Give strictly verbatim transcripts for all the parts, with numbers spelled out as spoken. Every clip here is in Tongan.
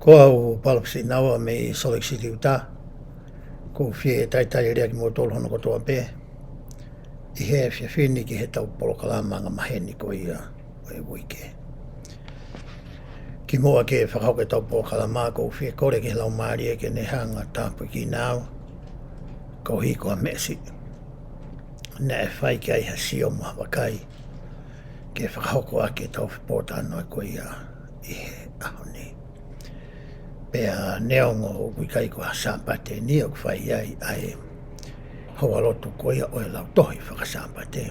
Ko au Palopesinaua mei Salt Lake City, Utah. Ko u fie talitali lea kimoutolu hono kotoa pē ʻi he efiafi ni ki heʻetau polokalama angamaheni ko ia ʻo e uike. Kimuʻa ke fakahoko ʻetau polokalama, ko u fie kole ki he Laumālie ke ne hanga ʻo tāpuekina au koeʻuhi ko ha meʻa siʻi naʻe fai ki ai ha sio mo ha vakai ke fakahoko ʻaki ʻetau fepotalanoa ko ia ʻi he ʻaho ni. Pea neongo ʻoku ʻikai ko ha Sāpate eni ʻoku fai ai ʻa e houalotu ko ia ʻo e lautohi faka-Sāpate,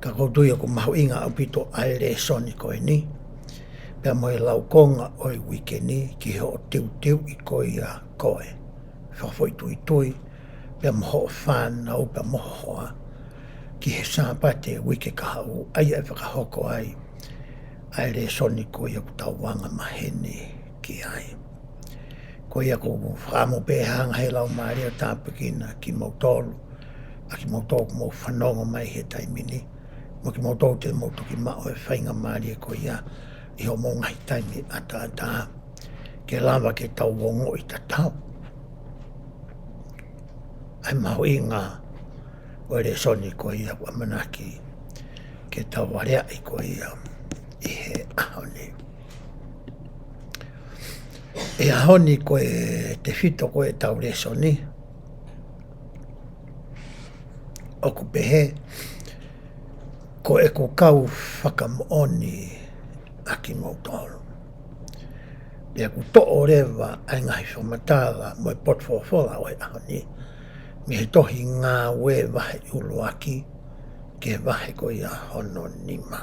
ka ko u tui ʻoku mahuʻinga ʻaupito ʻa e lēsoni ko eni pea mo e laukonga ʻo e uike ni ki hoʻo teuteuʻi ko ia koe fakafoʻituitui pea mo hoʻo fānau pea mo ho hoa ki he Sāpate uike kahaʻu, ʻa ia ʻe fakahoko ai ʻa e lēsoni ko ia ʻoku tau angamaheni ki ai. Ko ia ko u fakaʻamu pē hanga he Laumālie ʻo tāpuekina kimoutolu, ʻa kimoutolu ʻoku mou fanongo mai he taimi ni, mo kimoutolu te mou toki maʻu e faingamālie ko ia ʻi hoʻomou ngaahi taimi ʻataʻatā ke lava ke tau ongoʻi tatau ʻa e mahuʻinga ʻo e lēsoni ko ia ʻoku ʻamanaki ke tau aleaʻi ko ia ʻi he ʻaho ni. ʻI he ʻaho ni ko e tefito ko ē ʻetau lēsoni ʻoku pehē: Ko ʻeku kau fakamoʻoni ʻa kimoutolu. Pea ʻoku toʻo leva ʻa e ngaahi fakamatala mo e potu folofola ʻo e ʻaho ni mei he tohi Ngāue vahe ʻuluaki ki he vahe ko ia hono nima.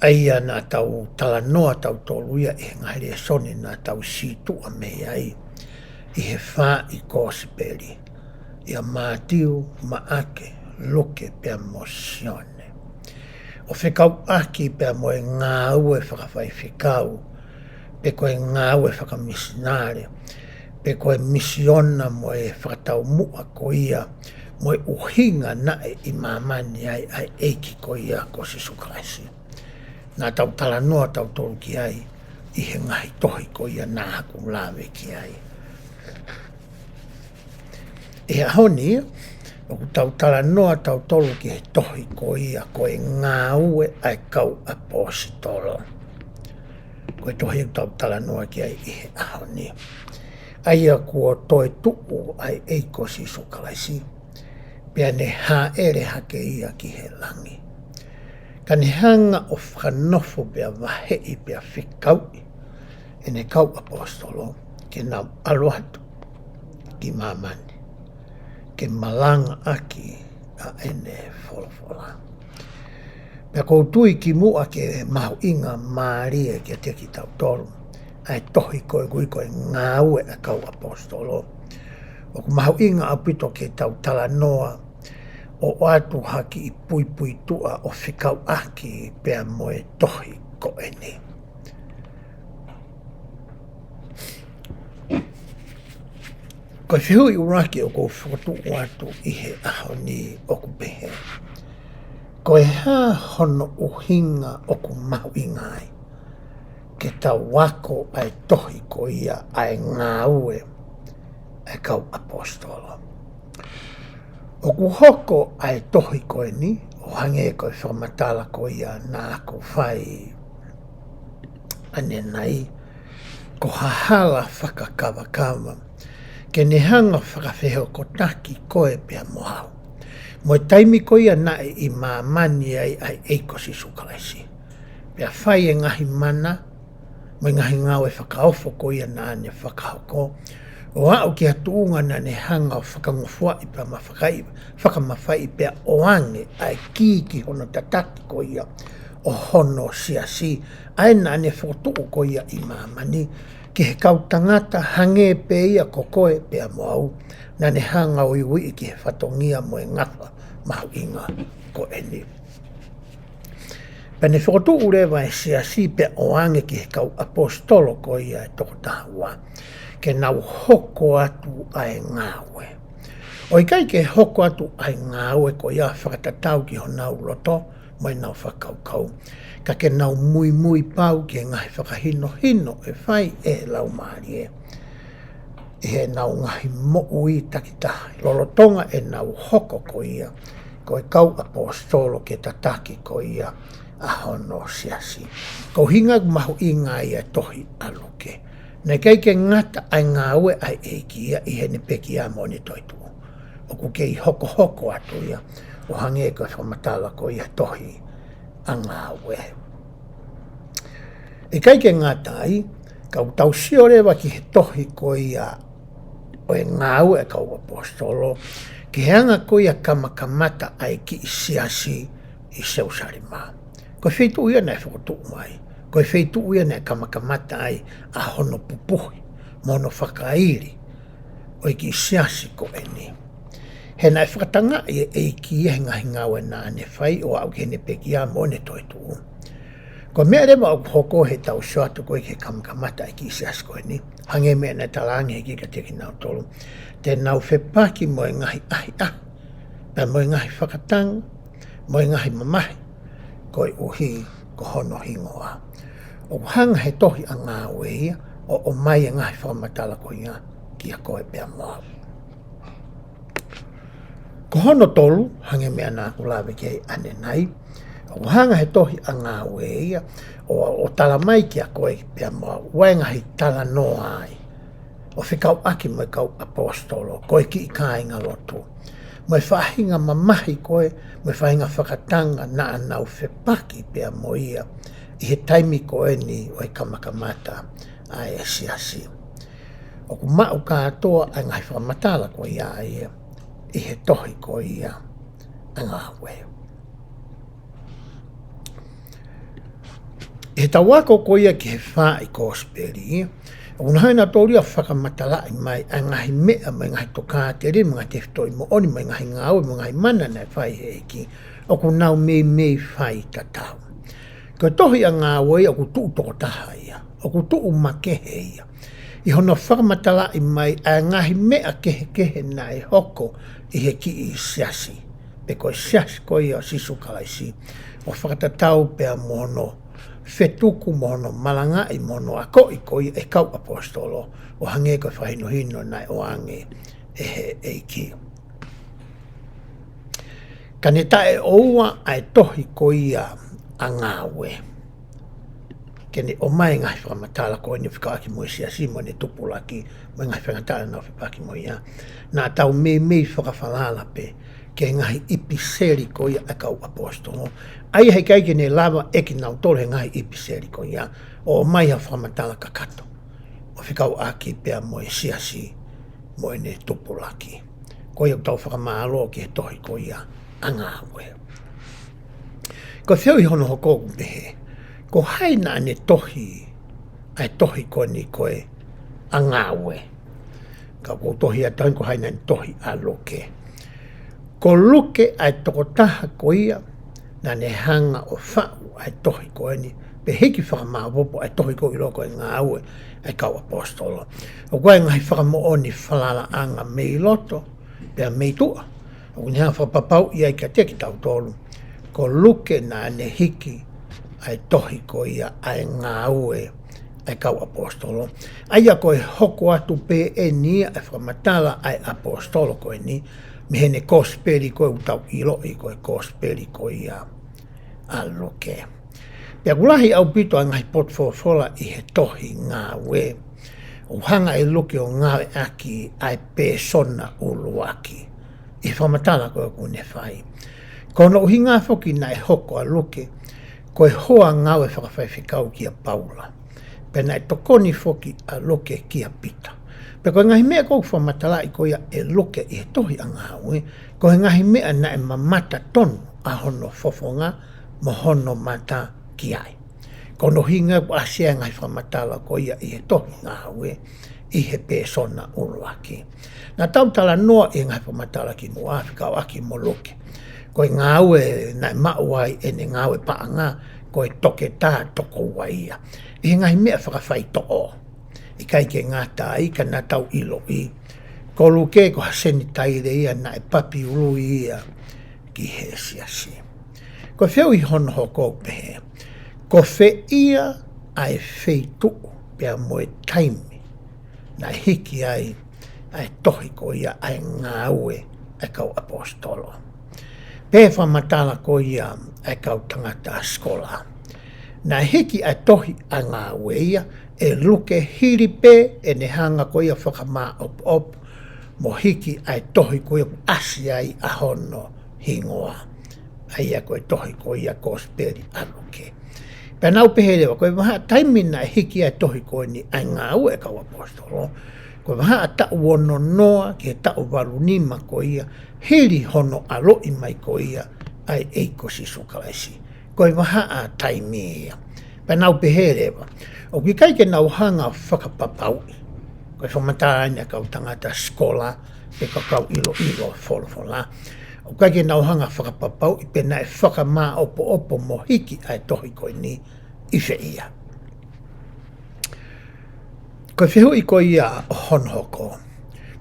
ʻA ia naʻa tau talanoa tautolu ia ʻi he ngaahi lēsoni naʻa tau sītuʻa mei ai ʻi he faaʻi kosipeli, ʻia Mātiu, Maʻake, Luke pea mo Sione, ʻo fekauʻaki pea mo e ngāue fakafaifekau, pe ko e ngāue fakamisinale, pe ko e misiona mo e fakataumuʻa ko ia mo e ʻuhinga naʻe ʻi māmani ai ʻa e ʻEiki ko ia ko Sīsū Kalaisi. Naʻa tau talanoa tautolu ki ai ʻi he ngaahi tohi ko ia naʻa ku lave ki ai. ʻI he ʻaho ni ʻoku tau talanoa tautolu ki he tohi ko ia ko e Ngāue ʻa e Kau ʻAposetolo. Ko e tohi ʻoku tau talanoa ki ai ʻi he ʻaho ni, ʻa ia kuo toetuʻu ʻa e ʻEiki ko Sīsū Kalaisi, pea ne hāʻele hake ia ki he langi, ka ne hanga ʻo fakanofo pea vaheʻi pea fekauʻi ʻene kau ʻaposetolo ke nau ʻalu atu ki māmani ke malangaʻaki ʻa ʻene folofola. Pea ko u tui kimuʻa ke mahuʻinga mālie kiate kitautolu ʻa e tohi ko ē ʻoku ui ko e Ngāue ʻa e Kau ʻAposetolo, ʻoku mahuʻinga ʻaupito ke tau talanoa ʻo ʻoatu ha kiʻi puipuituʻa ʻo fekauʻaki pea mo e tohi ko eni. Ko e fehuʻi ʻuluaki ʻoku ou fokotuʻu atu ʻi he ʻaho ni ʻoku pehē: Ko e hā hono ʻuhinga ʻoku mahuʻinga ai ke tau ako ʻa e tohi ko ia ʻa e Ngāue ʻa e Kau ʻAposetolo? ʻOku hoko ʻa e tohi ko eni, ʻo hangē ko e fakamatala ko ia naʻa ku fai ʻanenai, ko ha hala fakakavakava ke ne hanga ʻo fakafehokotaki koe pea mo au mo e taimi ko ia naʻe ʻi māmani ai ʻa e ʻEiki ko Sīsū Kalaisi, pea fai e ngaahi mana mo e ngaahi ngāue fakaofo ko ia naʻa ne fakahoko, ʻo aʻu ki ha tuʻunga naʻa ne hanga ʻo fakangofuaʻi pea mo fakai-, fakamafaiʻi pea ʻoange ʻa e kī ki hono tataki ko ia ʻo hono siasi, ʻa ē naʻa ne fokotuʻu ko ia ʻi māmani ki he kau tangata hangē pē ia ko koe pea mo au, naʻa ne hanga ʻo uiuiʻi ki he fatongia mo e ngafa mahuʻinga ko eni. Pea ne fokotuʻu leva e siasi pea ʻoange ki he kau ʻaposetolo ko ia ʻe toko taha ua ke nau hoko atu ʻa e ngāue. ʻO ʻikai ke hoko atu ʻa e ngāue ko ia fakatatau ki honau loto, mo ʻenau fakakaukau. Ka ke nau muimui pau ki he ngaahi fakahinohino ʻe fai ʻe he Laumālie ʻi heʻenau ngaahi moʻui takitaha, lolotonga ʻenau hoko ko ia ko e kau ʻaposetolo ke tataki ko ia ʻa hono siasi. Ko e ʻuhinga ʻoku mahuʻinga ai e tohi ʻa Luke. Naʻe ʻikai ke ngata ʻa e ngāue ʻa e ʻEiki ia ʻi heʻene pekia mo ʻene toetuʻu. ʻOku kei hokohoko atu ia ʻo hangē ko e fakamatala ko ia he tohi ʻa Ngāue. ʻIkai ke ngata ai, ka ʻoku tau sio leva ki he tohi ko ia ʻo e Ngāue ʻa e Kau ʻAposetolo, ki he anga ko ia kamakamata ʻa e kiʻi siasi ʻi Selusalema. Ko e feituʻu ia naʻe fokotuʻu mai, ko e feituʻu ia naʻe kamakamata ai ʻa hono pupuhi mo hono fakaili ʻo e kiʻi siasi ko eni. He naʻe fakatangaʻi ʻe he ʻEiki ia he ngaahi ngāue naʻa ne fai ʻo aʻu ki heʻene pekia mo ʻene toetuʻu. Ko e meʻa leva ʻoku hoko heʻetau sio atu ko ē ki he kamakamata ʻa e kiʻi siasi ko eni, hangē meʻa naʻe talaange ʻe he ʻEiki kiate kinautolu, te nau fepaki mo e ngaahi ʻahiʻahi, pea mo e ngaahi fakatanga, mo e ngaahi mamahi, koeʻuhi ko hono hingoa. ʻOku hanga he tohi ʻa Ngāue ia ʻo ʻomai e ngaahi fakamatala ko ia kiate koe pea mo au. Ko hono tolu, hangē meʻa naʻa ku lave ki ai ʻanenai, ʻoku hanga he tohi ʻa Ngāue ia ʻo, ʻo tala mai kiate koe pea mo au, ʻa e ngaahi talanoa ai ʻo fekauʻaki mo e kau ʻaposetolo, ko e kiʻi kāingalotu, mo e faʻahinga mamahi ko ē, mo e faʻahinga fakatanga naʻa nau fepaki pea mo ia ʻi he taimi ko eni ʻo e kamakamata ʻa e siasi. ʻOku maʻu kātoa ʻa e ngaahi fakamatala ko ia ʻa ia ʻi he tohi ko ia ʻa Ngāue. ʻI heʻetau ako ko ia ki he faaʻi kosipeli, ʻoku nau hanga ʻo tau ʻo fakamatalaʻi mai ʻa e ngaahi meʻa mo e ngaahi tokāteline mo e ngaahi tefitoʻi moʻoni mo e ngaahi ngāue mo e ngaahi mana naʻe fai ʻe he ʻEiki, ʻoku nau meimei fai tatau. Ko e tohi ʻa Ngāue ia ʻoku tuʻu tokotaha ia, ʻoku tuʻu makehe ia ʻi hono fakamatalaʻi mai ʻa e ngaahi meʻa kehekehe naʻe hoko ʻi he kiʻi siasi, pe ko e siasi ko ia ʻo Sīsū Kalaisi, ʻo fakatatau pea mo hono fetuku mo hono malangaʻi mo hono akoʻi ko ia ʻe he kau ʻaposetolo, ʻo hangē ko e fakahinohino naʻe ʻoange ʻe he ʻEiki. Ka ne taʻeʻoua ʻa e tohi ko ia ʻa Ngāue ke ne ʻomai e ngaahi fakamatala ko eni ʻo fekauʻaki mo e siasi mo ʻene tupulaki mo e ngaahi faingataʻa naʻa nau fepaki mo ia, naʻa tau meimei fakafalala pē ki he ngaahi ʻipiseli ko ia ʻa e kau ʻaposetolo. ʻA ia heʻikai ke ne lava ʻe kinautolu he ngaahi ʻipiseli ko ia ʻo ʻomai ha fakamatala kakato ʻo fekauʻaki pea mo e siasi mo ʻene tupulaki. Ko ia ʻoku tau fakamālō ki he tohi ko ia ʻa Ngāue. Ko e fehuʻi hono hoko ʻoku pehē, ko hai naʻa ne tohi ʻa e tohi ko eni ko e ʻa Ngāue? Ka ʻoku ou tohi atu ko hai naʻa ne tohi, ʻa Luke. Ko Luke ʻa e tokotaha ko ia naʻa ne hanga ʻo faʻu ʻa e tohi ko eni, pe hiki fakamāopoopo ʻa e tohi ko ē ʻoku ʻiloa ko e Ngāue ʻa e kau ʻaposetolo. ʻOku ʻi ai e ngaahi fakamoʻoni falalaʻanga mei loto pea mei tuʻa ʻoku ne hanga ʻo fakapapauʻi ai kiate kitautolu ko Luke naʻa ne hiki ʻa e tohi ko ia ʻa e Ngāue ʻa e kau ʻaposetolo. ʻA ia ko e hoko atu pē eni ia ʻa e fakamatala ʻa e ʻaposetolo ko eni mei heʻene kosipeli ko ē ʻoku tau ʻiloʻi ko e kosipeli ko ia ʻa Luke. Pea ʻoku lahi ʻaupito ʻa e ngaahi potufolofola ʻi he tohi Ngāue ʻoku hanga ʻe Luke ʻo ngāueʻaki ʻa e pēsona ʻuluaki ʻi he fakamatala ko ē ʻoku ne fai. Ko hono ʻuhinga foki naʻe hoko ʻa Luke ko e hoa ngāue fakafaifekau kia Paula, pea naʻe tokoni foki ʻa Luke kia Pita. Pea ko e ngaahi meʻa ko ē ʻoku fakamatalaʻi ko ia ʻe Luke ʻi he tohi ʻa Ngāue, ko e ngaahi meʻa naʻe mamata tonu ʻa hono fofonga mo hono mata ki ai. Ko hono ʻuhinga ʻoku ʻasi ai e ngaahi fakamatala ko ia ʻi he tohi Ngāue ʻi he pēsona ʻuluaki. Naʻa tau talanoa ʻi he ngaahi fakamatala kimuʻa fekauʻaki mo Luke. Ko e ngāue naʻe maʻu ai ʻene ngāue paʻanga, ko e toketā tokoua ia ʻi he ngaahi meʻa fakafaitoʻo. ʻIkai ke ngata ai ka naʻa tau ʻiloʻi ko Luke ko ha Senitaile ia naʻe papi ului ia ki he siasi. Ko e fehuʻi hono hoko ʻoku pehē, ko fē ia ʻa e feituʻu pea mo e taimi naʻe hiki ai ʻa e tohi ko ia ʻa e Ngāue ʻa e Kau ʻAposetolo? Pehē fakamatala ko ia ʻa e kau tangata sikola, naʻe hiki ʻa e tohi ʻa e Ngāue ia ʻe Luke hili pē ʻene hanga ko ia ʻo fakamāʻopoʻopo mo hiki ʻa e tohi ko ia ʻoku ʻasi ai ʻa hono hingoa, ʻa ia ko e tohi ko ia Kosipeli ʻa Luke. Pea nau pehē leva, ko e vahaʻa taimi naʻe hiki ai e tohi ko eni ʻa e Ngāue ʻa e Kau ʻAposetolo, ko e vahaʻa taʻu ono noa ki he taʻu valu nima ko ia, hili hono ʻaloʻi mai ko ia ʻa e ʻEiki ko Sīsū Kalaisi. Ko e vahaʻa taimi ia. Pea nau pehē leva, ʻoku ʻikai ke nau hanga ʻo fakapapauʻi. Ko e fakamatala eni ʻa e kau tangata sikola, pe ko e kau ʻiloʻilo folofola. ʻOku ʻikai ke nau hanga ʻo fakapapauʻi pe naʻe fakamāʻopoʻopo mo hiki ʻa e tohi ko eni ʻi fē ia. Ko e fehuʻi ko ia ʻo hono hoko,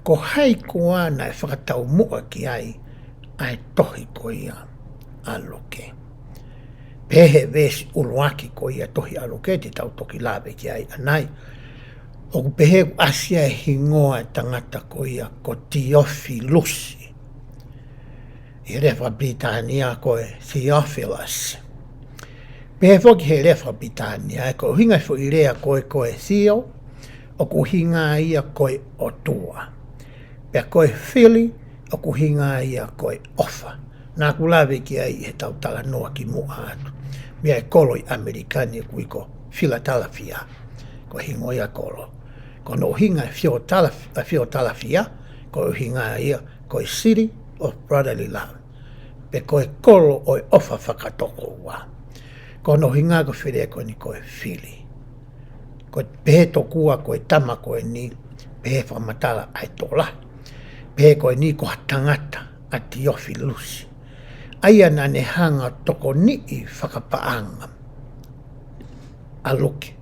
ko hai koā naʻe fakataumuʻa ki ai ʻa e tohi ko ia ʻa Luke? Pehē he veesi ʻuluaki ko ia tohi ʻa Luke te tau toki lave ki ai ʻanai, ʻoku pehē ʻoku ʻasi ai e hingoa ʻo e tangata ko ia ko Tiofilusi. ʻI he lea fakapilitānia ko e Theophilus. Pehē foki he lea fakapilitānia, ʻa e ko e ʻuhinga e foʻi lea ko e, ko e Theo, ʻoku ʻuhinga ia ko e ʻOtua. Pea ko e Philly, ʻoku ʻuhinga ia ko e ʻofa. Naʻa ku lave ki ai ʻi heʻetau talanoa kimuʻa atu. Meia e kolo ʻi ʻAmelika ni ʻoku ui ko Philadelphia. Ko e hingoa ia e kolo. Ko hono ʻuhinga e Philadelph-, ʻa Philadelphia, ko e ʻuhinga ia ko e City of Brotherly Love. Pe ko e kolo ʻo e ʻofa fakatokoua. Ko hono ʻuhinga ko e foʻi lea ko eni ko e Philly. Ko e pehē tokua ko e tama ko eni, pehē fakamatala ʻa e tokolahi. Pehē ko eni ko ha tangata ʻa Tiofilusi. ʻA ia naʻa ne hanga ʻo tokoniʻi fakapaʻanga ʻa Luke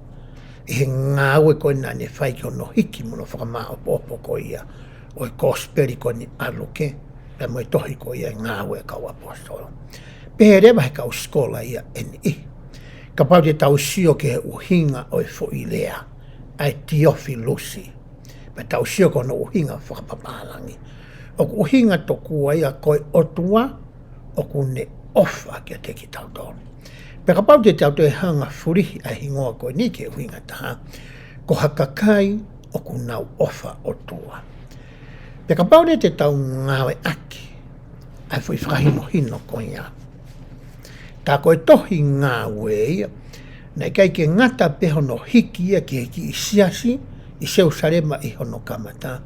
ʻi he ngāue ko ē naʻa ne fai ki hono hiki mo hono fakamāʻopoʻopo ko ia ʻo e Kosipeli ko eni ʻa Luke, pea mo e tohi ko ia e Ngāue ʻa e Kau ʻAposetolo. Pehē leva he kau sikola ia ʻe niʻihi, kapau te tau sio ki he ʻuhinga ʻo e foʻi lea, ʻa e Tiofilusi, pea tau sio ki hono ʻuhinga fakapapālangi, ʻoku ʻuhinga tokua ia ko e ʻOtua ʻoku ne ʻofa kiate kitautolu. Pea kapau te tau toe hanga ʻo fulihi ʻa e hingoa ko eni ki he ʻuhinga ʻe taha, ko ha kakai ʻoku nau ʻofa ʻOtua. Pea kapau leva te tau ngāueʻaki ʻa e foʻi fakahinohino ko ia, tā ko e tohi Ngāue ia, naʻe ʻikai ke ngata pē hono hiki ia ki he kiʻi siasi ʻi Selusalema ʻi hono kamata,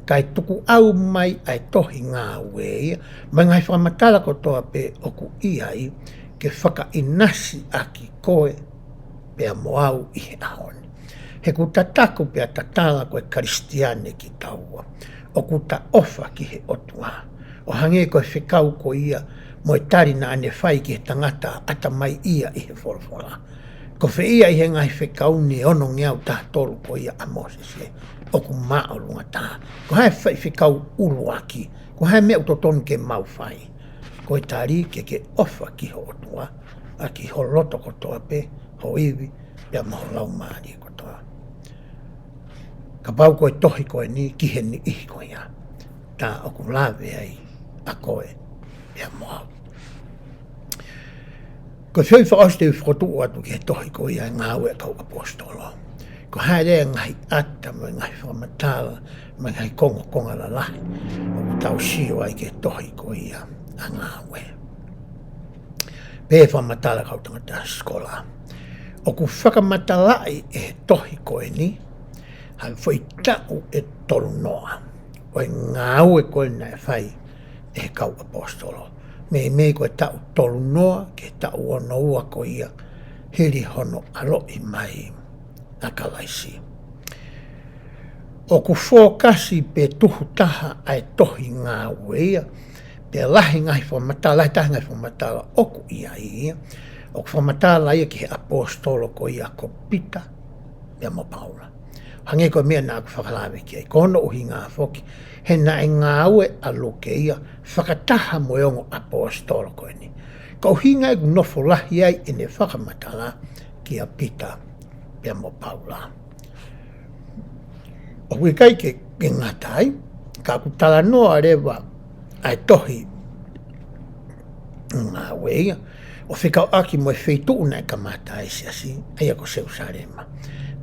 kae tukuʻau mai ʻa e tohi Ngāue ia mo e ngaahi fakamatala kotoa pē ʻoku ʻi ai, ke fakaʻinasiʻaki koe pea mo au ʻi he ʻaho ni. He ʻoku ta taku pea ta tala ko e Kalisitiane kitaua, ʻoku ta ʻofa ki he ʻOtua, ʻo hangē ko e fekau ko ia mo e tali naʻa ne fai ki he tangata ʻatamai ia ʻi he folofola. Ko fē ia ʻi he ngaahi fekau ni ʻe onongeau taha tolu ko ia ʻa Mōsese ʻoku māʻolunga taha? Ko e hā e faʻahi fekau ʻuluaki? Ko e hā e meʻa ʻoku totonu ke mau fai? Ko e tali ke ke ʻofa ki ho ʻOtua ʻaki ho loto kotoa pē, ho ivi, pea mo ho laumālie kotoa. Kapau ko e tohi ko eni ki he niʻihi ko ia, tā ʻoku lave ai ʻa koe pea mo au. Ko e fehuʻi fakaʻosi te u fokotuʻu atu ki he tohi ko ia e Ngāue ʻa e Kau ʻAposetolo, ko e hā e lea, ngaahi ʻata mo e ngaahi fakamatala mo e ngaahi kongokonga lalahi ʻoku tau sio ai ki he tohi ko ia ʻa Ngāue? Pehē fakamatala ʻa e kau tangata sikola, ʻoku fakamatalaʻi ʻe he tohi ko eni ha foʻi taʻu ʻe tolu noa ʻo e ngāue ko ē naʻe fai ʻe he Kau ʻAposetolo. Meimei ko e taʻu tolu noa ki he taʻu ono ua ko ia hili hono ʻaloʻi mai ʻa Kalaisi. ʻOku fokasi pe tuhu taha ʻa e tohi Ngāue ia, pea lahi ngaahi fakamatala, lahi taha ngaahi fakamatala ʻoku ʻi ai ia, ʻoku fakamatala ia ki he ʻaposetolo ko ia ko Pita pea mo Paula. Hangē ko e meʻa naʻa ku fakalave ki ai, ko hono ʻuhinga foki he naʻe ngāue ʻa Luke ia fakataha mo e ongo ʻaposetolo ko eni. ʻUhinga ia ʻoku nofo lahi ai ʻene fakamatala kia Pita pea mo Paula. ʻOku ʻikai ke, ke ngata ai, ka ʻoku talanoa leva ʻa e tohi Ngāue ia ʻo fekauʻaki mo e feituʻu naʻe kamata ai e siasi, ʻa ia ko Selusalema.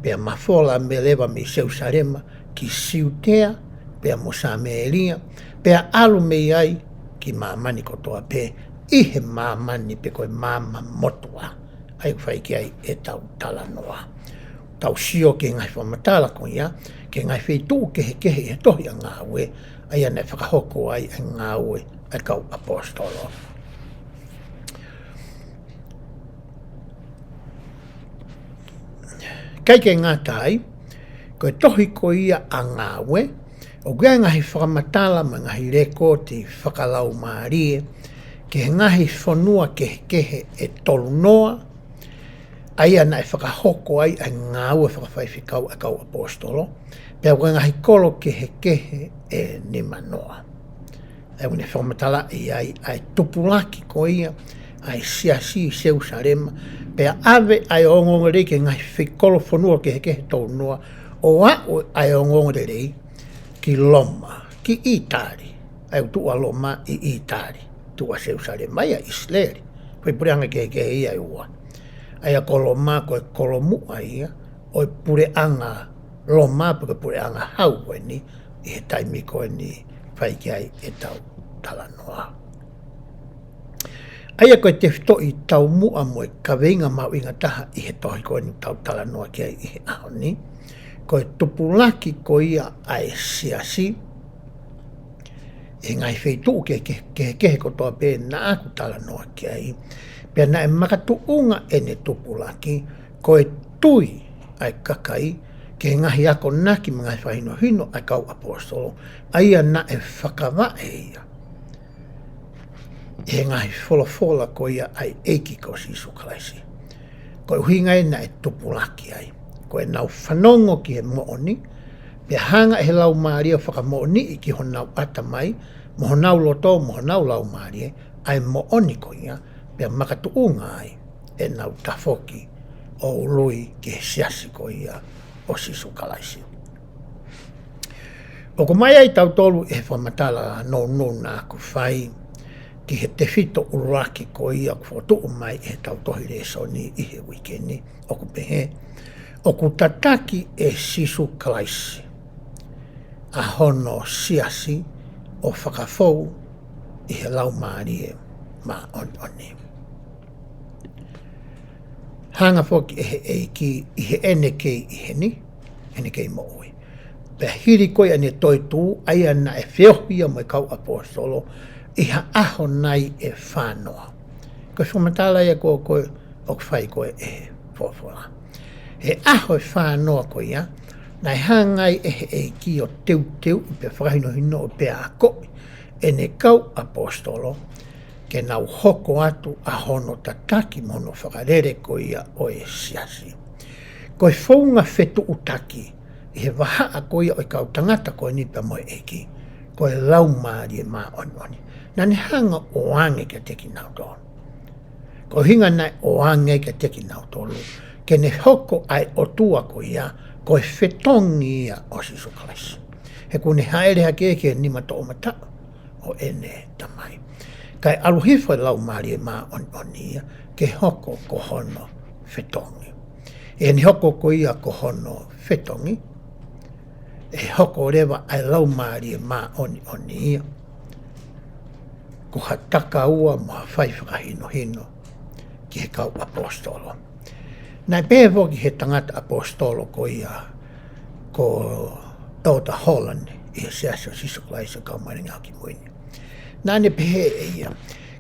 Pea mafola mei leva mei Selusalema ki Siutea, pea mo Samēlia, pea ʻalu mei ai ki māmani kotoa pē, ʻi he māmani pe ko e maama motuʻa. ʻA ia ʻoku fai ki ai ʻetau talanoa. Tau sio ki he ngaahi fakamatala ko ia, ki he ngaahi feituʻu kehekehe ʻi he tohi ʻa Ngāue, ʻa ia naʻe fakahoko ai e ngāue ʻa e kau ʻaposetolo. ʻIkai ke ngata ai, ko e tohi ko ia ʻa Ngāue, ʻoku ʻi ai e ngaahi fakamatala mo e ngaahi lekooti fakalaumālie ki he ngaahi fonua kehekehe ʻe tolunoa, ʻa ia naʻe fakahoko ai ʻa e ngāue fakafaifekau ʻa e kau ʻaposetolo, pea ko e ngaahi kolo kehekehe ʻe nimanoa. ʻA ia ʻoku ne fakamatalaʻi ai ʻa e tupulaki ko ia ʻa e siasi ʻi Selusalema, pea ʻave ʻa e ongoongolelei ki he ngaahi feikolo fonua kehekehe ʻe tolunoa, ʻo aʻu ʻa e ongoongolelei ki Loma, ki ʻĪtali. ʻA ia ʻoku tuʻu ʻa Loma ʻi ʻĪtali, tuʻu ʻa Selusalema ia ʻi ʻIsileli. Ko e puleʻanga kehekehe ia ʻe ua. ʻA ia ko Loma ko e kolomuʻa ia ʻo e puleʻanga Loma pe ko e puleʻanga hau ko eni ʻi he taimi ko eni ʻoku fai ki ai ʻetau talanoa. ʻA ia ko e tefitoʻi taumuʻa mo e kaveinga mahuʻinga taha ʻi he tohi ko eni ʻoku tau talanoa ki ai ʻi he ʻaho ni, ko e tupulaki ko ia ʻa e siasi ʻi he ngaahi feituʻu ke, ke, kehekehe kotoa pē naʻa ku talanoa ki ai. Pea naʻe makatuʻunga ʻene tupulaki ko e tui ʻa e kakai ki he ngaahi akonaki mo e ngaahi fakahinohino ʻa e kau ʻaposetolo, ʻa ia naʻe fakavaʻe ia ʻi he ngaahi folofola ko ia ʻa e ʻEiki ko Sīsū Kalaisi. Ko e ʻuhinga ia naʻe tupulaki ai, ko ʻenau fanongo ki he moʻoni, pea hanga ʻe he Laumālie ʻo fakamoʻoniʻi ki honau ʻatamai, mo honau loto, mo honau laumālie, ʻa e moʻoni ko ia, pea makatuʻunga ai ʻenau tafoki ʻo ului ki he siasi ko ia ʻo Sīsū Kalaisi. ʻOku ʻomai ai kitautolu ʻi he fakamatala nounou naʻa ku fai ki he tefito ʻuluaki ko ia ʻoku fokotuʻu mai ʻi heʻetau tohi lēsoni ʻi he uike ni, ʻoku pehē, ʻoku tataki ʻe Sīsū Kalaisi ʻa hono siasi ʻo fakafou ʻi he Laumālie Māʻoniʻoni. Hanga foki ʻe he ʻEiki ʻi heʻene kei ʻi heni, ʻene kei moʻui. Pea hili ko ia ʻene toetuʻu, ʻa ia naʻe feohi ia mo e kau ʻaposetolo ʻi ha ʻaho nai ʻe fānoa. Ko e fakamatala ia ko, ko ē ʻoku fai ko ē ʻe he folofola. He ʻaho ʻe fānoa ko ia, naʻe hanga ai ʻe he ʻEiki ʻo teuteuʻi pea fakahinohinoʻi pea akoʻi ʻene kau ʻaposetolo, ke nau hoko atu ʻa hono tataki mo hono fakalele ko ia ʻo e siasi. Ko e founga fetuʻutaki ʻi he vahaʻa ko ia ʻo e kau tangata ko eni pea mo e ʻEiki, ko e Laumālie Māʻoniʻoni. Naʻa ne hanga ʻo ʻoange kiate kinautolu. Ko e ʻuhinga naʻe ʻoange kiate kinautolu, ke ne hoko ʻa e ʻOtua ko ia, ko e fetongi ia ʻo Sīsū Kalaisi. He kuo ne hāʻele hake ki he nima toʻomataʻu ʻo ʻene Tamai. Kae ʻalu hifo e Laumālie Māʻoniʻoni ia ke hoko ko hono fetongi. ʻI heʻene hoko ko ia ko hono fetongi, ʻe hoko leva ʻa e Laumālie Māʻoniʻoni ia ko ha takaua mo ha fai fakahinohino ki he kau ʻaposetolo. Naʻe pehē foki ʻe he tangata ʻaposetolo ko ia ko Elder Holland ʻi he Siasi ʻo Sīsū Kalaisi ʻo e Kau Māʻoniʻoni ʻi he Ngaahi ʻAho Kimui Ni. Naʻa ne pehē ʻe ia,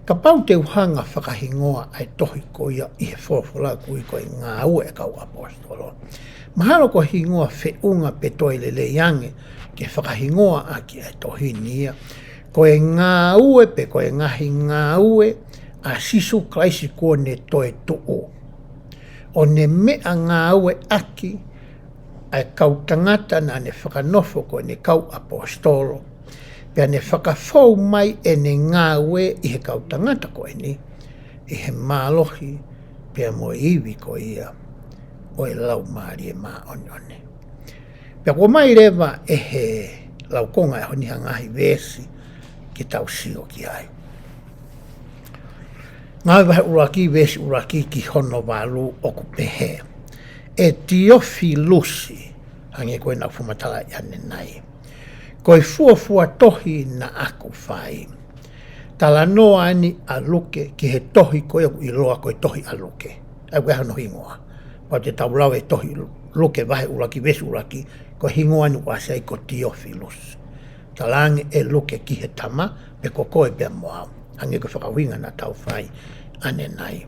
kapau te u hanga fakahingoa ʻa e tohi ko ia ʻi he folofola ʻoku ui ko e Ngāue ʻa e Kau ʻAposetolo, mahalo ko e hingoa feʻunga pe toe lelei ange ke fakahingoa ʻaki ʻa e tohi ni ia, ko e ngāue pe ko e ngaahi ngāue ʻa Sīsū Kalaisi kuo ne toetuʻu, ʻo ne meʻangāue ʻaki ʻa e kau tangata naʻa ne fakanofo ko ʻene kau ʻaposetolo, pea ne fakafou mai ʻene ngāue ʻi he kau tangata ko eni, ʻi ʻi he mālohi pea mo e ivi ko ia ʻo e Laumālie Māʻoniʻoni. Pea kuo ʻomai leva ʻe he laukonga ʻo e ʻaho ni ha ngaahi veesi ke tau sio ki ai. Ngāue vahe ʻuluaki, veesi ʻuluaki ki hono valu, ʻoku pehē: ʻE Tiofilusi, hangē ko ena ʻoku fakamatalaʻi ʻanenai, ko e fuofua tohi naʻa ku fai. Talanoa eni ʻa Luke ki he tohi ko ia ʻoku ʻiloa ko e tohi ʻa Luke. ʻA ia ʻoku ʻi ai hono hingoa. Pea te tau lau e tohi Lu-, Luke vahe ʻuluaki, veesi ʻuluaki, ko e hingoa eni ʻoku ʻasi ai ko Tiofilusi. Talaange ʻe Luke ki he tama, pe ko koe pea mo au. Hangē ko e fakaʻuhinga naʻa tau fai ʻanenai.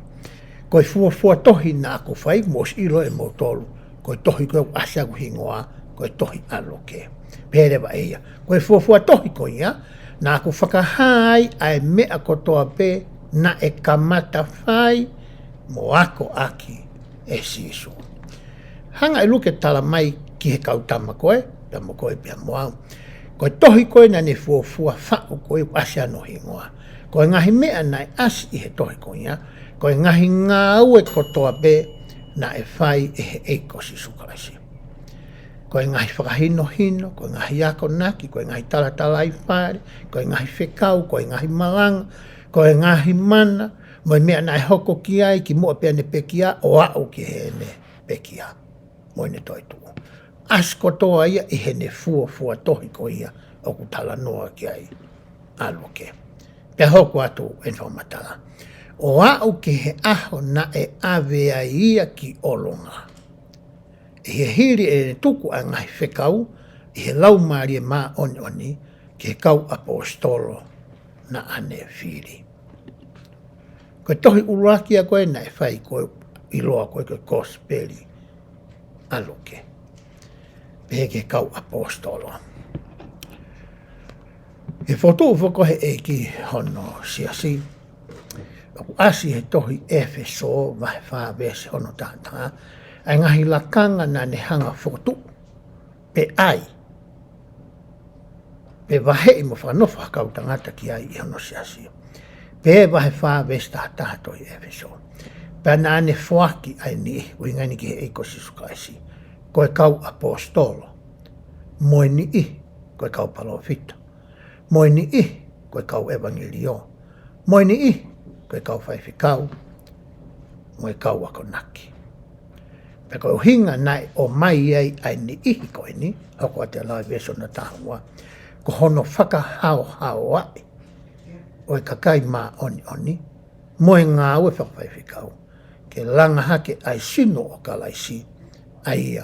Ko e fuofua tohi naʻa ku fai, mou ʻosi ʻilo ʻe moutolu ko e tohi ko ē ʻoku ʻasi ʻa hoku hingoa, ko e tohi ʻa Luke. Pehē leva ʻe ia: Ko e fuofua tohi ko ia, naʻa ku fakahā ai ʻa e meʻa kotoa pē naʻe kamata fai mo akoʻaki ʻe Sīsū. Hanga ʻe Luke ʻo tala mai ki he kau tama ko ē, pea mo koe pea mo au, ko e tohi ko ē naʻa ne fuofua faʻu ko ē ʻoku ʻasi hono hingoa. Ko e ngaahi meʻa naʻe ʻasi ʻi he tohi ko ia, ko e ngaahi ngāue kotoa pē naʻe fai ʻe he ʻEiki ko Sīsū Kalaisi. Ko e ngaahi fakahinohino, ko e ngaahi akonaki, ko e ngaahi talatalaifale, ko e ngaahi fekau, ko e ngaahi malanga, ko e ngaahi mana, mo e meʻa naʻe hoko ki ai kimuʻa pea ne pekia, ʻo aʻu ki heʻene pekia mo ʻene toetuʻu. ʻAsi kotoa ia ʻi heʻene fuofua tohi ko ia ʻoku talanoa ki ai ʻa Luke. Pea hoko atu ʻene fakamatala: ʻO aʻu ki he ʻaho naʻe ʻave ai ia ki ʻolunga, ʻi he hili ʻene tuku ʻa e ngaahi fekau ʻi he Laumālie Māʻoniʻoni ki he kau ʻaposetolo naʻa ne fili. Ko e tohi ʻuluaki ia ko ē naʻe fai ko ē ʻiloa ko ē ko e Kosipeli ʻa Luke. Pehē ki he kau ʻaposetolo. ʻI he fokotuʻu foki ʻe he ʻEiki hono siasi, ʻoku ʻasi he tohi ʻEfesō vahe fā veesi hono taha taha, ʻa e ngaahi lakanga naʻa ne hanga ʻo fokotuʻu, pe ʻai, pe vaheʻi mo fakanofo ha kau tangata ki ai ʻi hono siasi. Pea vahe fā veesi taha taha tohi ʻEfesō: Pea naʻa ne foaki ʻa e niʻihi, ʻuhinga eni ki he ʻEiki ko Sīsū Kalaisi, ko e kau ʻaposetolo, mo e niʻihi ko e kau palōfita, mo e niʻihi ko e kau ʻevangeliō, mo e niʻihi ko e kau faifekau, mo e kau akonaki. Pea ko e ʻuhinga naʻe ʻomai ai ʻa e niʻihi ko eni, hoko atu e lau ʻa e veesi hono taha ua, ko hono fakahaohaoaʻi ʻo e kakai māʻoniʻoni, mo e ngāue fakafaifekau, ke langa hake ʻa e sino ʻo Kalaisi, ʻa ia